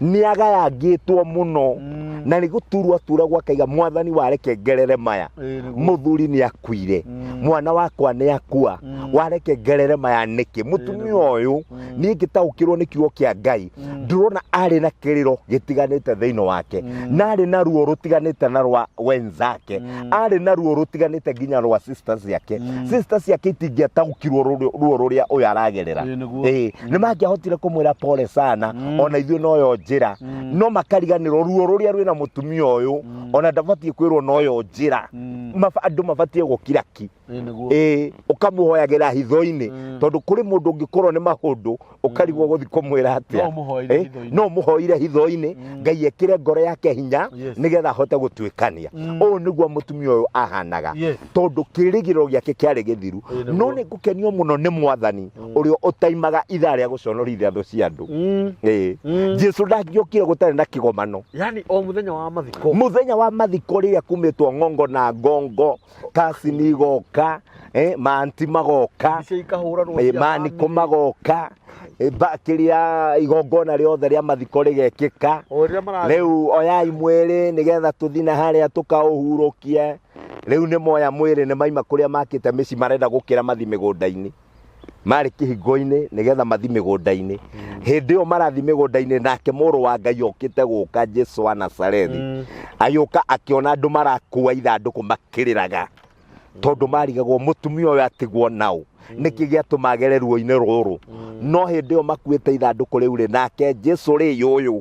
Nĩ agayangĩtwo mũno. Na nĩ gũturwo aturagwo akaiga mwathani wareke ngerere maya. Ĩ, nĩguo. Mũthuri nĩ akuire, mwana wakwa nĩ akua, wareke ngerere maya nĩkĩ? Mũtumia ũyũ niĩ ngĩtaũkĩrwo nĩ kiugo kĩa Ngai, ndĩrona arĩ na kĩrĩro gĩtiganĩte thĩinĩ wake, na arĩ na ruo rũtiganĩte na rwa wenzake, arĩ na ruo rũtiganĩte nginya rwa sisters ciake. Sisters ciake itingĩataũkirwo ruo rũrĩa ũyũ aragerera. Ĩ, nĩguo. Ĩ, nĩ mangĩahotire kũmwĩra pole sana, ona ithuĩ noyo njĩra, no makariganĩrwo ruo rũrĩa rwĩna mũtumia ũyũ, ona ndabatiĩ kwĩrwo noyo njĩra. Andũ mabatiĩ gũkira ki. Ĩ, nĩguo. Ĩ, ũkamũhoyagĩra hitho-inĩ, tondũ kũrĩ mũndũ ũngĩkorwo nĩ maũndũ ũkarigwo gũthiĩ kũmwĩra atĩa. No ũmũhoire Ĩ, hitho-inĩ. no ũmũhoire hitho-inĩ, Ngai ekĩre ngoro yake hinya Yes. nĩgetha ahote gũtuĩkania. Ũũ nĩguo mũtumia ũyũ ahanaga, Yes. tondũ kĩrĩgĩrĩro gĩake kĩarĩ gĩthiru. Ĩ, nĩguo. No nĩ ngũkenio mũno nĩ mwathani ũrĩa ũtaimaga ithaa rĩa gũconorithia thũ cia andũ. Ĩ, Jesu ndangĩokire gũtarĩ na kĩgomano. Yani o mũthenya wa mathiko. Mũthenya wa mathiko rĩrĩa kumĩtwo ng'ongo na ngongo, kasini igoka, maanti magoka, Mbica ikahũranwo cia maniko family. magoka, kĩrĩa igongona rĩothe rĩa mathiko rĩgekĩka. O rĩrĩa marathiĩ. Rĩu oyai mwĩrĩ nĩgetha tũthiĩ na harĩa tũkaũhurũkie. Rĩu nĩ moya mwĩrĩ, nĩ maima kũrĩa makĩte mĩciĩ, marenda gũkĩra mathi mĩgũnda-inĩ. Marĩ kĩhingo-inĩ nĩgetha mathi mĩgũnda-inĩ. Hĩndĩ ĩyo marathi mĩgũnda-inĩ, nake mũrũ wa Ngai okĩte gũka, Jesu wa Nazarethi. Agĩũka akĩona andũ marakua ithandũkũ makĩrĩraga, tondũ marigagwo mũtumia ũyũ atigwo nao nĩkĩ gĩatũma agere ruo-inĩ rũrũ. No hĩndĩ ĩyo makuĩte ithandũkũ rĩu rĩ, nake Jesu rĩ ũyũ.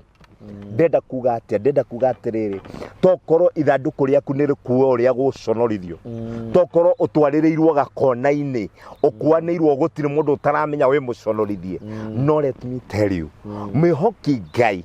Ndenda kuga atĩa? Ndenda kuga atĩrĩrĩ, tokorwo ithandũkũ rĩaku nĩ rĩkuo ũrĩa gũconorithio, tokorwo ũtwarĩrĩirwo gakona-inĩ, ũkuanĩirwo gũtirĩ mũndũ ũtaramenya wĩ mũconorithie. No let me tell you, mwĩhoki Ngai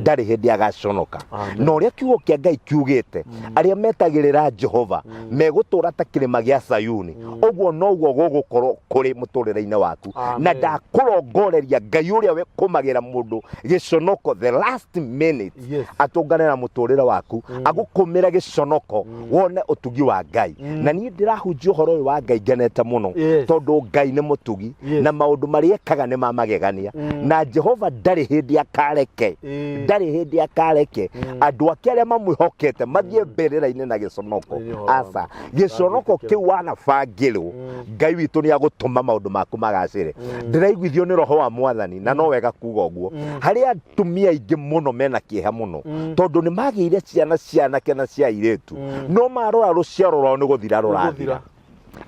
ndarĩ hĩndĩ agaconoka. Amen. Na ũrĩa kiugo kĩa Ngai kiugĩte, arĩa metagĩrĩra Jehova megũtũũra ta kĩrĩma gĩa Sayuni, ũguo noguo gũgũkorwo kũrĩ mũtũrĩre-inĩ waku. Amen. Na ndakũrongoreria Ngai ũrĩa wĩkũmagĩra mũndũ gĩconoko the last minute, Yes. atũngane na mũtũrĩre waku, agũkũmĩre gĩconoko, wone ũtugi wa Ngai. Na niĩ ndĩrahunjia ũhoro ũyũ wa Ngai ngenete mũno, Yes. tondũ Ngai nĩ mũtugi, Yes. na maũndũ marĩa ekaga nĩ ma magegania. Na Jehova ndarĩ hĩndĩ akareke, ndarĩ hĩndĩ akareke andũ ake arĩa mamwĩhokete mathiĩ mbĩrĩra-inĩ na gĩconoko. Nĩ ũhoro wa Aca, gĩconoko kĩu wanabangĩrwo, Ngai witũ nĩ agũtũma maũndũ maku magacĩre. Ndĩraiguithio nĩ roho wa mwathani, na no wega kuga ũguo. Harĩ atumia aingĩ mũno mena kĩeha mũno, tondũ nĩ magĩire ciana cia anake na cia airĩtu, no marora rũciaro rwao nĩ gũthira rũrathira.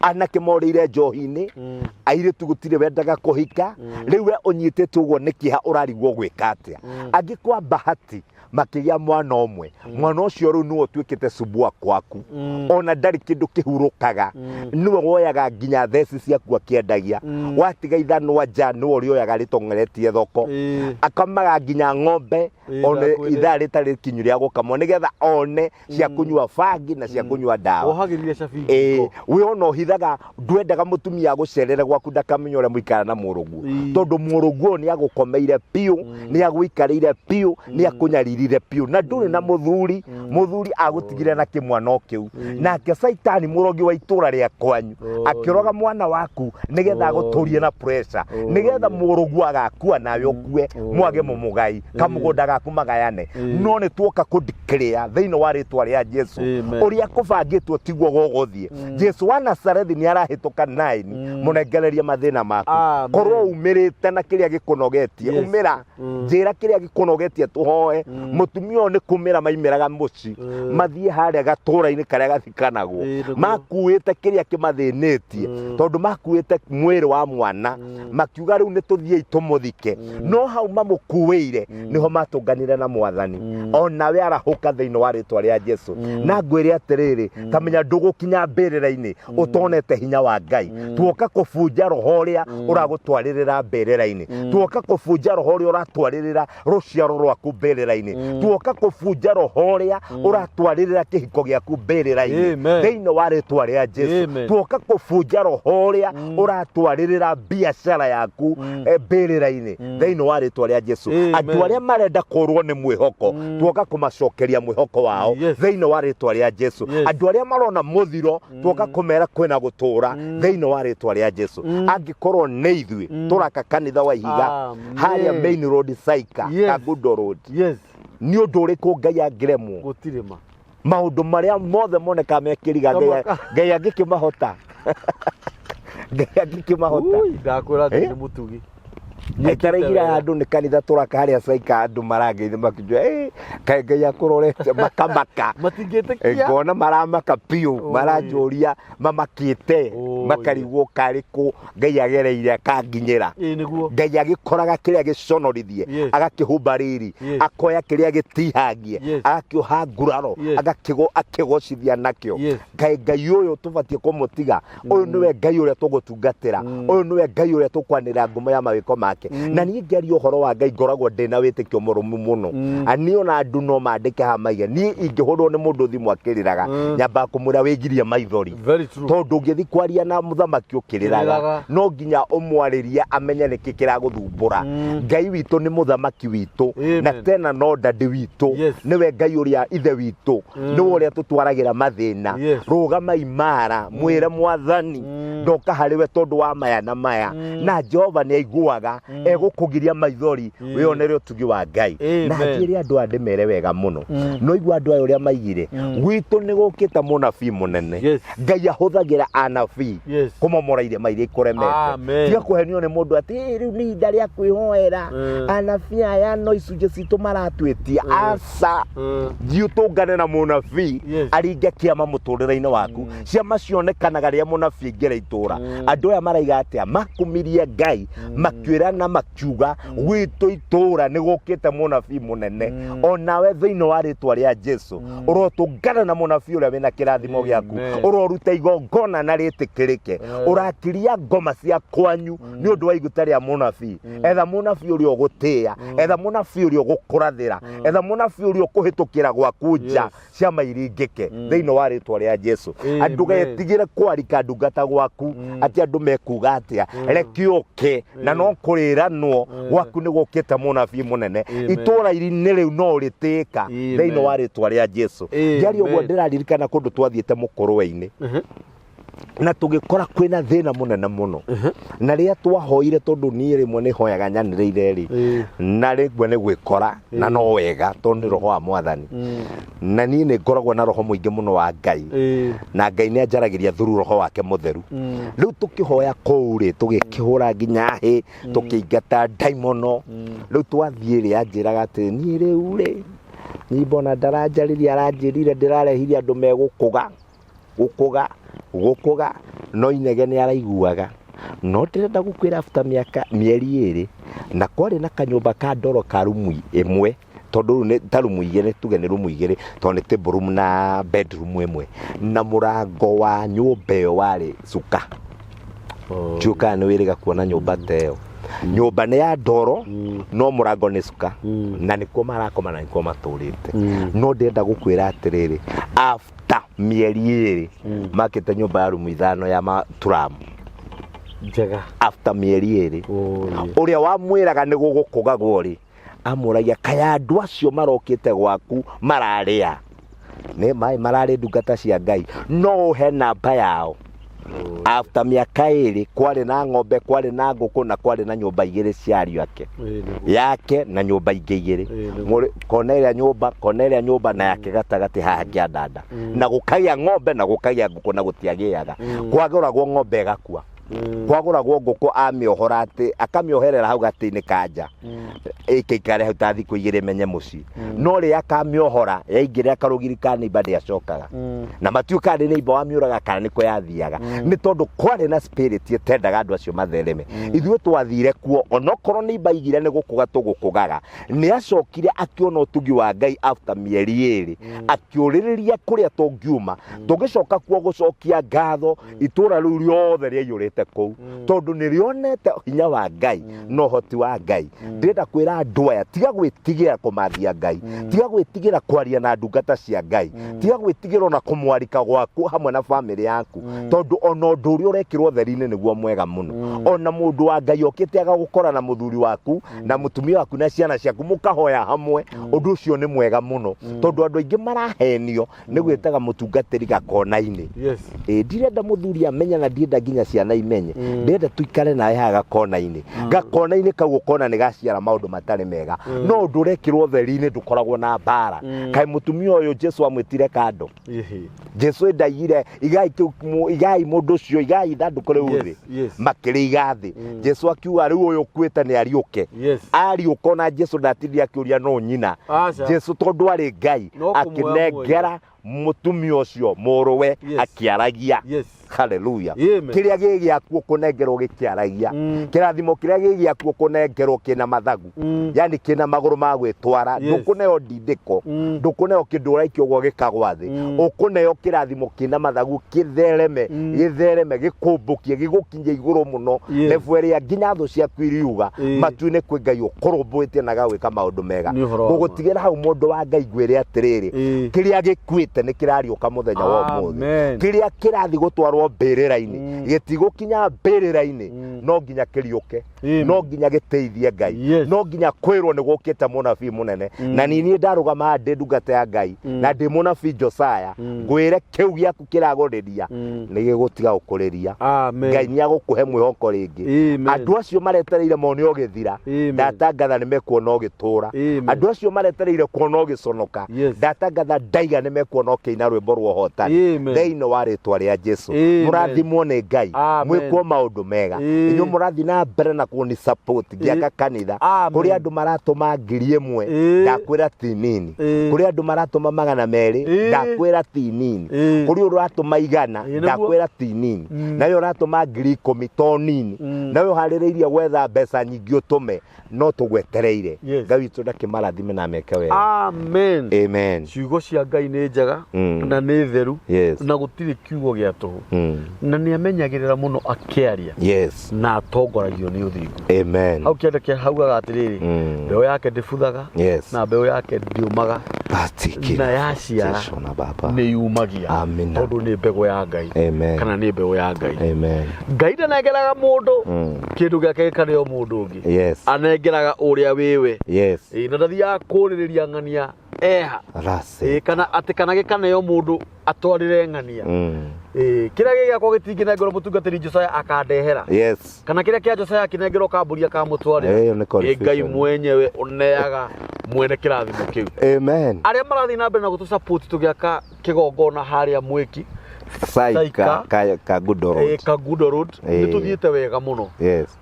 Anake morĩire njohi-inĩ, airĩtu gũtirĩ wendaga kũhika. Rĩu we ũnyitĩtwo ũguo nĩ kĩeha, ũrarigwo gwĩka atĩa. Angĩ kwa bahati makĩgĩa mwana ũmwe, mwana ũcio rĩu nĩwe ũtuĩkĩte subua kwaku, ona ndarĩ kĩndũ kĩhurũkaga, nĩwe woyaga nginya theci ciaku akĩendagia, watiga ithanwa nja nĩwe ũrĩoyaga rĩtong'eretie thoko, akamaga nginya ng'ombe Ĩ, one ndakwĩrĩ. ithaa rĩtarĩ kinyu rĩa gũkamwo, nĩgetha one cia kũnyua bangi na cia kũnyua ndawa. Wohagĩrĩria cabi Ĩ, ngingo. we ona ũhithaga, ndwendaga mũtumia agũcerere gwaku ndakamenye ũrĩa mũikara na mũrũguo, Ĩ. tondũ mũrũguo ũyũ nĩ agũkomeire biũ, nĩ agũikarĩire biũ, nĩ akũnyaririre biũ, na ndũrĩ na mũthuri. Mũthuri agũtigire na kĩmwana o kĩu, nake Saitani mũrogi wa itũra rĩa kwanyu akĩroga mwana waku nĩgetha agũtũrie na pressure, nĩgetha mũrũguo agakua nawe ũkue, mwage mũmũgai kamũgũnda gaku magayane. No nĩ tuoka kũdeclare thĩinĩ wa rĩtwa rĩa Jesu, Amen. ũrĩa kũbangĩtwo tiguo gũgũthiĩ. Jesu wa Nazarethi nĩ arahĩtũka naini mũnengererie mathĩna maku. Amen. Korwo umĩrĩte na kĩrĩa gĩkũnogetie, Yes. umĩra, njĩra kĩrĩa gĩkũnogetie tũhoe. Mũtumia ũyũ nĩ kumĩra maimĩraga mũci mathiĩ harĩa gatũra-inĩ karĩa gathikanagwo. Ĩĩ, nĩguo. Makuĩte kĩrĩa kĩmathĩnĩtie, tondũ makuĩte mwĩrĩ wa mwana, makiuga rĩu nĩ tũthiĩi tũmũthike. No hau mamũkuĩire nĩho matũnganire na Mwathani. Onawe arahũka thĩinĩ wa rĩtwa rĩa Jesu. Na ngwĩre atĩrĩrĩ, tamenya ndũgũkinya mbĩrĩra-inĩ ũtonete hinya wa Ngai. Tuoka kũbunja roho ũrĩa ũragũtwarĩrĩra mbĩrĩra-inĩ, tuoka kũbunja roho ũrĩa ũratwarĩrĩra rũciaro rwaku mbĩrĩra-inĩ, tuoka kũbunja roho ũrĩa ũratwarĩrĩra kĩhiko gĩaku mbĩrĩra-inĩ Amen. thĩinĩ wa rĩtwa rĩa Jesu. Amen. Tuoka kũbunja roho ũrĩa ũratwarĩrĩra biacara yaku mbĩrĩra-inĩ thĩinĩ wa rĩtwa rĩa Jesu. Amen. Andũ arĩa marenda kũrwo nĩ mwĩhoko, tuoka kũmacokeria mwĩhoko wao thĩinĩ wa rĩtwa rĩa Jesu. Andũ arĩa marona mũthiro, tuoka kũmera kwĩna gũtũra thĩinĩ wa rĩtwa rĩa Jesu. Angĩkorwo nĩ ithuĩ tũraka kanitha wa ihiga Amen. harĩa main road Saika, Kangundo Road, nĩ ũndũ ũrĩkũ Ngai angĩremwo? Gũtirĩ ma. Maũndũ marĩa mothe monekaga mekĩriga, Ngai Kamaka. Ngai angĩkĩmahota, Ngai angĩkĩmahota. Ui, ndakwĩra Ngai Eh? nĩ mũtugi. Itaraigire handũ nĩ kanitha tũraka harĩa Saika, andũ marangeithia makĩnjũa, "Eh, kaĩ Ngai akũrorete?" Makamaka. Matingĩtĩkia. Ngona maramaka biũ. Oi. Maranjũria mamakĩte. Oi. Makarigwo karĩ kũ Ngai agereire akanginyĩra. Ĩĩ, nĩguo. Ngai agĩkoraga kĩrĩa gĩconorithie, agakĩhumba riri, akoya kĩrĩa gĩtihangie, agakĩoha nguraro, agakĩgo akĩgocithia nakĩo. Ngai, Ngai ũyũ tũbatiĩ kũmũtiga. Ũyũ nĩwe Ngai ũrĩa tũgũtungatĩra, ũyũ nĩwe Ngai ũrĩa tũkwanĩrĩra ngumo ya mawĩko make. Na niĩ ngĩaria ũhoro wa Ngai ngoragwo ndĩna wĩtĩkio mũrũmu mũno. Niĩ ona andũ no mandĩke haha maige niĩ ingĩhũrwo nĩ mũndũ thimũ akĩrĩraga, nyambaga kũmwĩra wĩgirie maithori. Very true. Tondũ ũngĩthiĩ kwaria na mũthamaki ũkĩrĩraga, Ũkĩrĩraga. No nginya ũmwarĩrie amenye nĩkĩ kĩragũthumbũra. Ngai witũ nĩ mũthamaki witũ Amen. na tena no ndadi witũ. Nĩwe Ngai ũrĩa ithe witũ, nĩwe ũrĩa tũtwaragĩra mathĩna. Rũgama imara, mwĩre Mwathani, ndoka harĩ we tondũ wa maya na maya, na Jehova nĩ aiguaga, egũkũgiria maithori, wĩonere ũtugi wa Ngai. Na Amen. njĩre andũ aya ndĩmere wega mũno, no igua andũ aya ũrĩa maigire gwitũ nĩ gũkĩte mũnabii mũnene. Ngai ahũthagĩra anabii kũmomora irĩma iria ikũremete. Amen. Tiga kũhenio nĩ mũndũ atĩ, "Ĩ, rĩu nĩ ihinda rĩa kwĩhoera, anabii aya no icunjĩ citũ maratwĩtia." Aca. Thiĩ ũtũngane na mũnabii, aringe kĩama mũtũrĩre-inĩ waku. Ciama cionekanaga rĩrĩa mũnabii aingĩra itũra. Andũ aya maraiga atĩa? Makumirie Ngai, makĩũrana, makiuga gwitũ itũra nĩ gũkĩte mũnabii mũnene. Onawe thĩinĩ wa rĩtwa rĩa Jesu, ũrotũngana na mũnabii ũrĩa wĩna kĩrathimo gĩaku. Ũroruta igongona na rĩtĩkĩrĩke. Ũrakiria ngoma cia kwanyu nĩ ũndũ wa iguta rĩa mũnabii. Etha mũnabii ũrĩa ũgũtĩĩa, etha mũnabii ũrĩa ũgũkũrathĩra, etha mũnabii ũrĩa ũkũhĩtũkĩra gwaku nja, ciama iringĩke thĩinĩ wa rĩtwa rĩa Jesu. Amen. Ndũgetigĩre kwarika ndungata gwaku atĩ andũ mekuga atĩa. Reke ũke na no kũrĩranwo gwaku nĩ gũkĩte mũnabii mũnene. Amen. Itũra-inĩ rĩu no ũrĩtĩĩka Amen. thĩinĩ wa rĩtwa rĩa Jesu. Amen. Ngĩaria ũguo ndĩraririkana kũndũ twathiĩte mũkũrwe-inĩ, na tũgĩkora kwĩna thĩna mũnene mũno, na rĩrĩa twahoire, tondũ niĩ rĩmwe nĩ hoyaga nyanĩrĩire rĩ, na rĩmwe nĩ gwĩkora na no wega tondũ nĩ roho wa Mwathani, na niĩ nĩ ngoragwo na roho mũingĩ mũno wa Ngai, na Ngai nĩ anjaragĩria through roho wake mũtheru. Rĩu tũkĩhoya kũu rĩ, tũgĩkĩhũra nginya hĩ, tũkĩingata ndaimono. Rĩu twathiĩ rĩ, anjĩraga atĩ niĩ rĩu rĩ, niĩ mbona ndaranjarĩria, aranjĩrire ndĩrarehire andũ megũkũga gũkũga gũkũga, no inege nĩ araiguaga. No ndĩrenda gũkwĩra after mĩaka mĩeri 2, na kwarĩ na kanyũmba ka ndoro ka rumu ĩmwe, tondũ rĩu nĩ ta rumu igĩrĩ, tuge nĩ rumu igĩrĩ, tondũ nĩ table room na bedroom ĩmwe, na mũrango wa nyũmba ĩyo warĩ cuka. Ndiũĩ kana nĩ wĩrĩga kuona nyũmba ta ĩyo. Nyũmba nĩ ya ndoro, no mũrango nĩ cuka, na nĩkuo marakoma na nĩkuo matũrĩte. No ndĩrenda gũkwĩra atĩrĩrĩ, after mĩeri 2 makĩte nyũmba ya rumu 5 ya maturamu. Njega. After mĩeri 2, ũrĩa wamwĩraga nĩ gũgũkũgagwo rĩ, amũragia, kaya andũ acio marokĩte gwaku mararĩa nĩ maĩ mararĩ ndungata cia Ngai, no ũhe namba yao. After mĩaka 2 kwarĩ na ng'ombe, kwarĩ na ngũkũ, na kwarĩ na nyũmba igĩrĩ cia ariũ ake, yake na nyũmba ingĩ igĩrĩ. Kona ĩrĩa nyũmba, kona ĩrĩa nyũmba, na yake gatagatĩ haha kĩandanda, na gũkagĩa ng'ombe na gũkagĩa ngũkũ, na gũtiagĩaga, kwagũragwo ng'ombe ĩgakua. Kwagũragwo ngũkũ, amĩohora atĩ akamĩoherera hau gatĩ-inĩ ka nja, ĩkĩikare hau ta thikũ 2 menye mũciĩ. No rĩrĩa akamĩohora yaingĩrĩra karũgiri ka neighbor, ndĩacokaga. Na matiũĩ kana nĩ neighbor wamiũraga kana nĩko yathiaga, nĩ tondũ kwarĩ na spirit ĩtendaga andũ acio mathereme. Ithuĩ twathire kuo, onokorwo neighbor aigire nĩ gũkũga tũgũkũgaga, nĩ acokire akĩona ũtugi wa Ngai. After mĩeri 2 akĩũrĩrĩria kũrĩa tũngiuma tũgĩcoka kuo gũcokia ngatho. Itũra rĩu rĩothe rĩaiyũrĩte kũu tondũ nĩ rĩonete hinya wa Ngai na ũhoti wa Ngai. Ndĩrenda kwĩra andũ aya, tiga gwĩtigĩra kũmathia Ngai, tiga gwĩtigĩra kwaria na ndungata cia Ngai, tiga gwĩtigĩra ona kũmwarika gwaku hamwe na famĩlĩ yaku, tondũ ona ũndũ ũrĩa ũrekĩrwo theri-inĩ nĩguo mwega mũno. Ona mũndũ wa Ngai okĩte agagũkora na mũthuri waku na mũtumia waku na ciana ciaku, mũkahoya hamwe, ũndũ ũcio nĩ mwega mũno, tondũ andũ aingĩ marahenio nĩ gwĩtaga mũtungatĩri gakona-inĩ. Ĩ ndirenda mũthuri amenye na ndienda nginya ciana imenye, ndĩrenda tuikare nawe haha gakona-inĩ. Gakona-inĩ kau ũkona nĩ gaciara maũndũ matarĩ mega, no ũndũ ũrekĩrwo theri-inĩ ndũkoragwo na mbara. Kaĩ mũtumia ũyũ Jesu amwĩtire kando? Jesu ndaigire igai kĩu, igai mũndũ ũcio, igai ithandũkũ rĩu thĩ. Makĩrĩiga thĩ. Jesu akiuga rĩu ũyũ ũkuĩte nĩ ariũke. Ariũka, ona Jesu ndatindire akĩũria no nyina. Aca. Jesu tondũ arĩ Ngai, No kũmuoya. akĩnengera mũtumia ũcio mũrũwe akĩaragia. Haleluya. Amen. Kĩrĩa gĩ gĩaku ũkũnengerwo gĩkĩaragia. Kĩrathimo kĩrĩa gĩ gĩaku ũkũnengerwo kĩna mathagu, yani kĩna magũrũ ma gwĩtwara. Ndũkũneo ndindĩko, ndũkũneo kĩndũ ũraikio ũguo gĩkagwa thĩ. Ũkũneo kĩrathimo kĩna mathagu, kĩthereme, gĩthereme, gĩkũmbũkie, gĩgũkinye igũrũ mũno, level ĩrĩa nginya thũ ciaku iriuga, matu-inĩ kwĩ Ngai ũkũrũmbũĩtie na agagwĩka maũndũ mega. Nĩ ũhoro wa ma. Ngũgũtigĩra hau, mũndũ wa Ngai, ngwĩre atĩrĩrĩ, kĩrĩa gĩkuĩte nĩ kĩrariũka mũthenya wa ũmũthĩ. Amen. Kĩrĩa kĩrathiĩ gũtwarwo mbĩrĩra-inĩ gĩtigũkinya mbĩrĩra-inĩ, no nginya kĩriũke. Amen. No nginya gĩteithie Ngai. No nginya kwĩrwo nĩ gũkĩte mũnabii mũnene. Na niĩ ndarũgama haha ndĩ ndungata ya Ngai na ndĩ mũnabii Josiah, ngwĩre kĩu gĩaku kĩragũrĩria nĩ gĩgũtiga gũkũrĩria. Amen. Ngai nĩ agũkũhe mwĩhoko rĩngĩ. Amen. Andũ acio maretereire mone ũgĩthira, Amen. ndatangatha nĩ mekuona ũgĩtũra. Amen. Andũ acio maretereire kuona ũgĩconoka, ndatangatha ndaiga nĩ mekuona ũkĩina rwĩmbo rwa ũhotani Amen. thĩinĩ wa rĩtwa rĩa Jesu. Amen. Mũrathimwo nĩ Ngai. Amen. Mwĩkwo maũndũ mega. Inyuĩ mũrathiĩ na mbere na kũni support ngĩaka kanitha. Amen. Kũrĩ andũ maratũma 1000, ndakwĩra ti nini. Kũrĩ andũ maratũma 200, ndakwĩra ti nini. Kũrĩ ũratũma 100, Nĩguo. ndakwĩra ti nini. Nawe ũratũma 10,000 to nini. Nawe ũharĩrĩirie gwetha mbeca nyingĩ ũtũme, no tũgwetereire. Ngai witũ ndakĩmarathime na meke wega. Amen. Amen. Ciugo cia Ngai nĩ njega na nĩ theru, na gũtirĩ kiugo gĩa tũhũ, na nĩ amenyagĩrĩra mũno akĩaria, na atongoragio nĩ ũthingu. Amen. Hau kĩanda kĩa haugaga atĩrĩrĩ, mbeũ yake ndĩbuthaga, na mbeũ yake ndĩũmaga, Batiki. na yaciara Shona baba. nĩ yumagia. Amina. Tondũ nĩ mbegũ ya Ngai. Amen. Kana nĩ mbeũ ya Ngai. Amen. Ngai ndanengeraga mũndũ kĩndũ gĩake gĩkarĩo mũndũ ũngĩ. Anengeraga ũrĩa wĩwe. Ĩĩ, na ndathiaga kũrĩrĩria ng'ania eha. Rase. Ĩĩ, kana atĩ kana gĩkaneo mũndũ atwarĩre ng'ania. Ĩĩ, kĩrĩa gĩ gĩakwa gĩtingĩnengerwo mũtungatĩri Josiah akandehera. Kana kĩrĩa kĩa Josiah kĩnengerwo kambũri akamũtwarĩra. Ĩyo nĩ Ĩ Ngai confusion. mwenyewe ũneaga mwene kĩrathimo kĩu. Amen. Arĩa marathiĩ na mbere na gũtũ support tũgĩaka kĩgongona harĩa Mwĩki Saika Saika. ka good road. Kangundo Road, nĩ tũthiĩte wega mũno.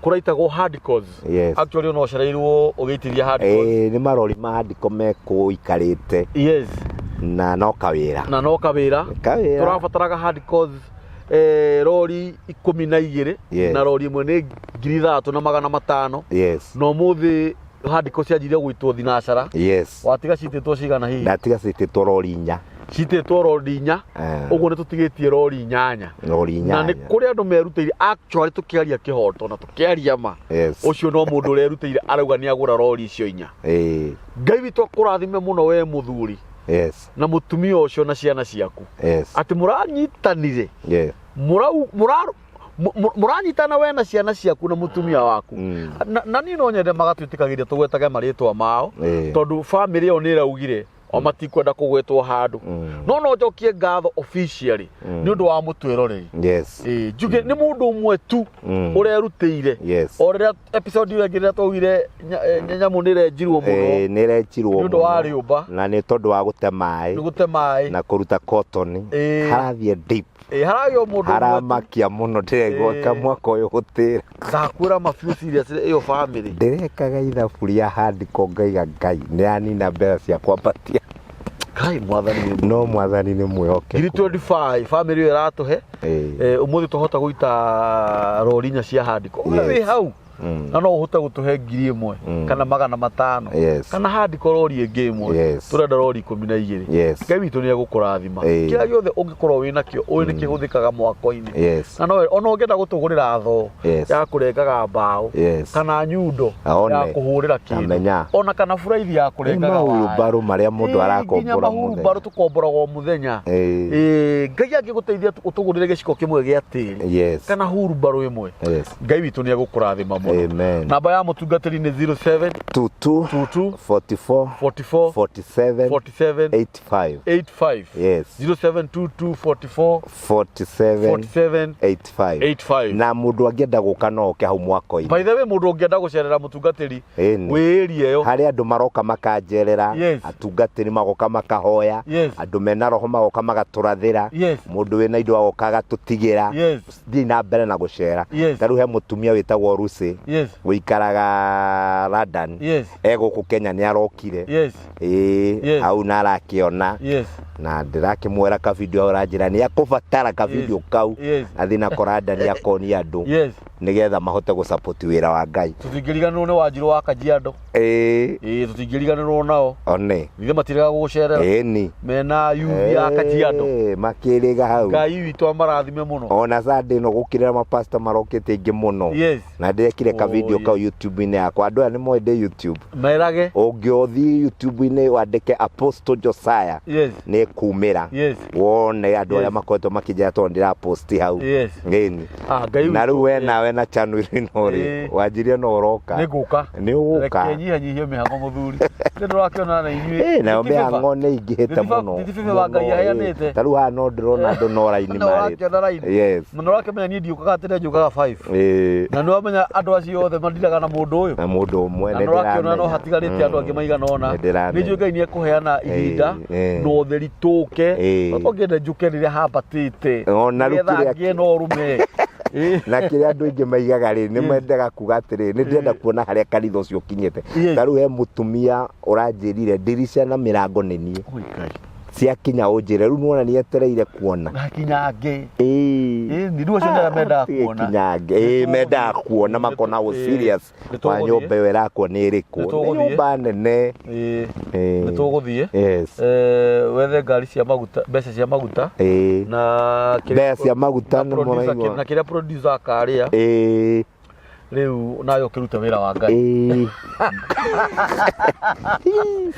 Kũraitagwo hardcores. Actually ona ũcereirwo ũgĩitithia hardcores. Nĩ marori ma ndiko mekũikarĩte. Na no kawĩra. Na no kawĩra. Kawĩra. Tũrabataraga hardcores, rori 12, na rori ĩmwe nĩ 3,500. Na ũmũthĩ hardcores cianjirie gũitwo thinacara. Watiga citĩtwo cigana hihi? Ndatiga citĩtwo rori 4. Citĩtwo rori 4. Ũguo nĩ tũtigĩtie rori 8. Rori Na nĩ 8. kũrĩ andũ merutĩire actually, tũkĩaria kĩhoto na tũkĩaria ma. Ũcio no mũndũ ũrerutĩire arauga nĩ agũra rori icio 4. Ngai witũ akũrathime mũno we mũthuri. Na mũtumia ũcio na ciana ciaku. Atĩ mũranyitanire. Mũranyitana we na ciana ciaku na mũtumia waku. Na niĩ no nyende magatwĩtĩkagĩria tũgwetage marĩtwa mao, tondũ bamĩrĩ ĩyo nĩ ĩraugire O matikwenda kũgwetwo handũ, no no njokie ngatho officially nĩ ũndũ wa mũtwĩroreri. Ĩĩ, njuge nĩ mũndũ ũmwe tu ũrerutĩire. O rĩrĩa episode ĩyo ĩngĩ rĩrĩa twaugire nyamũ nĩ ĩrenjirwo mũno. Nĩ ĩrenjirwo nĩ ũndũ wa mũno. Rĩũmba. Na nĩ tondũ wa gũte maĩ. Nĩ gũte maĩ. Na kũruta cotton. Harathiĩ deep. Ĩĩ, haragĩa o mũndũ ũmwe tu. Haramakia mũno ndĩraigua mwaka ũyũ gũtĩra. Ndakwĩra mabiũ serious ĩyo family. Ndĩrekaga ithabu rĩa handiko ngaiga Ngai nĩ anina mbeca cia kwambatia. Ngai mwathani wĩ No mwathani nĩ mwĩhokeku. Ngiri 25 family ĩyo ĩratũhe. Ũmũthĩ twahota gũita rori inya cia handiko. We wĩ hau. Na no ũhote gũtũhe 1000 kana 500 kana handiko rori ĩngĩ 1. Tũrenda rori 12. Ngai witũ nĩ egũkũrathima. Kĩrĩa gĩothe ũngĩkorwo wĩ nakĩo ũĩ nĩ kĩhũthĩkaga mwako-inĩ. Na no ona ũngĩenda gũtũgũrĩra thoo ya kũrengaga mbaũ kana nyundo ya kũhũrĩra kĩndũ ona kana buraithi ya kũrengaga waya. Mahurumbarũ marĩa mũndũ Nginya arakombora mahurumbarũ mũthenya. tũkomboraga o mũthenya. Ngai angĩgũteithia ũtũgũrĩre gĩciko kĩmwe gĩa tĩri kana hurumbarũ ĩmwe. Ngai witũ nĩ egũkũrathima mũno. Amen. Namba ya mũtungatĩri nĩ 07 22 22 44 44 47 47 85. 85. 0722 44 47 47 85. 85. Na mũndũ angĩenda gũka no oke hau mwako-inĩ. By the way, mũndũ ũngĩenda gũcerera mũtungatĩri wĩ area ĩyo. Harĩ andũ maroka makanjerera. Atungatĩri magoka makahoya. Andũ mena roho magoka magatũrathĩra. Mũndũ wĩna indo agoka agatũtigĩra. Thiĩ na mbere na gũcera. Ta rĩu he mũtumia wĩtagwo Lucy. Ũikaraga London. E gũkũ Kenya nĩ arokire. Ĩĩ, hau na arakĩona. Na ndĩrakĩmwĩra ka video ũranjĩra nĩ akũbatara ka video kau. Athiĩ nako London akonia andũ. Nĩgetha mahote gũsupport wĩra wa Ngai. Tũtingĩriganĩrwo nĩ Wanjirũ wa Kajiado. Ĩĩ, tũtingĩriganĩrwo nao. One. Ithe matiregaga gũgũcerera. Ĩni. Mena yuthi ya Kajiado. Makĩrĩga hau. Ngai witũ amarathime mũno. Ona Sunday no gũkĩrĩra mapasta marokĩte aingĩ mũno. Na ndĩrekire ka video kau YouTube-inĩ yakwa. Andũ aya nĩ moĩ ndĩ YouTube. Merage. Ũngĩothiĩ YouTube-inĩ wandĩke Apostle Josiah. Nĩ kumĩra. Wone andũ arĩa makoretwo makĩnjĩra tondũ ndĩraposti hau. Ĩni. Ngai Na rĩu witũ. we nawe na channel ĩno rĩ, wanjirie no ũroka. Nĩ ngũka. Nĩ ũgũka. Reke nyihanyihie mĩhang'o mũthuri. Nĩ ndũrakĩona na ithuĩ. Nayo mĩhang'o nĩ ĩingĩhĩte mũno. Ti bebe wa Ngai aheanĩte. Ta rĩu haha no ndĩrona andũ no raini No marĩte. ũrakĩona raini. Na nĩ ũrakĩmenya niĩ ndiũkaga tene njũkaga 5. Na nĩ wamenya andũ acio othe mandiraga na mũndũ ũyũ. Na mũndũ ũmwe Na nĩ nĩ ũrakĩona no ndĩramenya. hatigarĩte andũ angĩ maigana ũna. Nĩ ndĩramenya. Nĩ njũĩ Ngai nĩ ekũheana ihinda na ũtheri tũke. No tũngĩenda njũke rĩrĩa hambatĩte. Ona rĩu Nĩgetha kĩrĩa ngĩe na ũrũme. Na kĩrĩa andũ aingĩ maigaga rĩ, nĩ mendaga kuga atĩrĩ, nĩ ndĩrenda kuona harĩa kanitha ũcio ũkinyĩte. Ta rĩu he mũtumia ũranjĩrire ndirica na mĩrango nĩ niĩ. Oi Ngai. Ciakinya ũnjĩre, rĩu nĩwona nĩ etereire kuona. Na kinyange. Ĩĩ, rĩu acio nĩ arĩa mendaga kuona. Kinyange. Ĩĩ, mendaga kuona makona wũ serious Nĩ wa tũgũthiĩ. nyũmba ĩyo ĩrakwo nĩ ĩrĩkũ. Nĩ Nĩ tũgũthiĩ. nyũmba nene. Ĩĩ. Nĩ tũgũthiĩ. Wethe ngari cia maguta, mbeca cia maguta. Na kĩrĩa Mbeca cia maguta na nĩ producer mũraigua. na kĩrĩa producer akarĩa. Rĩu nawe ũkĩrute wĩra wa Ngai.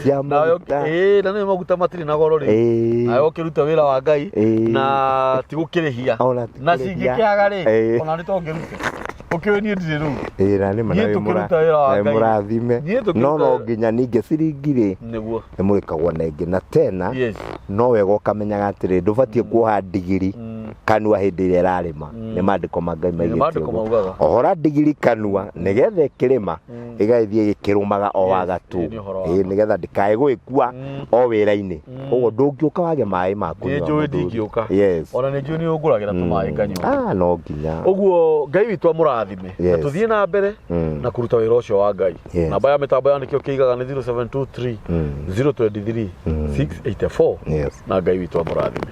Cia maguta. Ĩĩ, na nĩ maguta matirĩ na goro rĩu. Nawe ũkĩrute wĩra wa Ngai na ti gũkĩrĩhia. Ona ti Na kũrĩhia. cingĩkĩaga rĩ, ona nĩ tongĩrute. Ũkĩũĩ niĩ ndirĩ rũu. Ĩĩ, na nĩ ma Niĩ na wĩ tũkĩruta wĩra wa na wĩ Ngai. mũrathime. Niĩ tũkĩruta No no wĩra. nginya ningĩ ciringi rĩ, Nĩguo. nĩ mũrĩkagwo na ĩngĩ. Na tena, no wega ũkamenyaga atĩrĩ, ndũbatiĩ kuoha ndigiri kanua hĩndĩ ĩrĩa ĩrarĩma. Nĩ maandĩko ma Ngai Nĩ maigĩte maandĩko ũguo. maugaga. Ohora ndigiri kanua nĩgetha ĩkĩrĩma ĩgagĩthiĩ ĩgĩkĩrũmaga o wagatũ. Ĩĩ, nĩ ũhoro wa Ĩĩ, nĩgetha ndĩkae gũgĩkua o wĩra-inĩ. Ũguo ndũngĩũka wage maĩ ma Nĩ kũnyua njũĩ mũthuri. ndingĩũka. Ona nĩ njũĩ nĩ ũngũragĩra tũmaĩ nganyua. No nginya. Ũguo Ngai witũ amũrathime. Na tũthiĩ na mbere na kũruta wĩra ũcio wa Ngai. Namba ya mĩtambo ya nĩkĩo kĩigaga nĩ 0723 023 684. Na Ngai witũ amũrathime.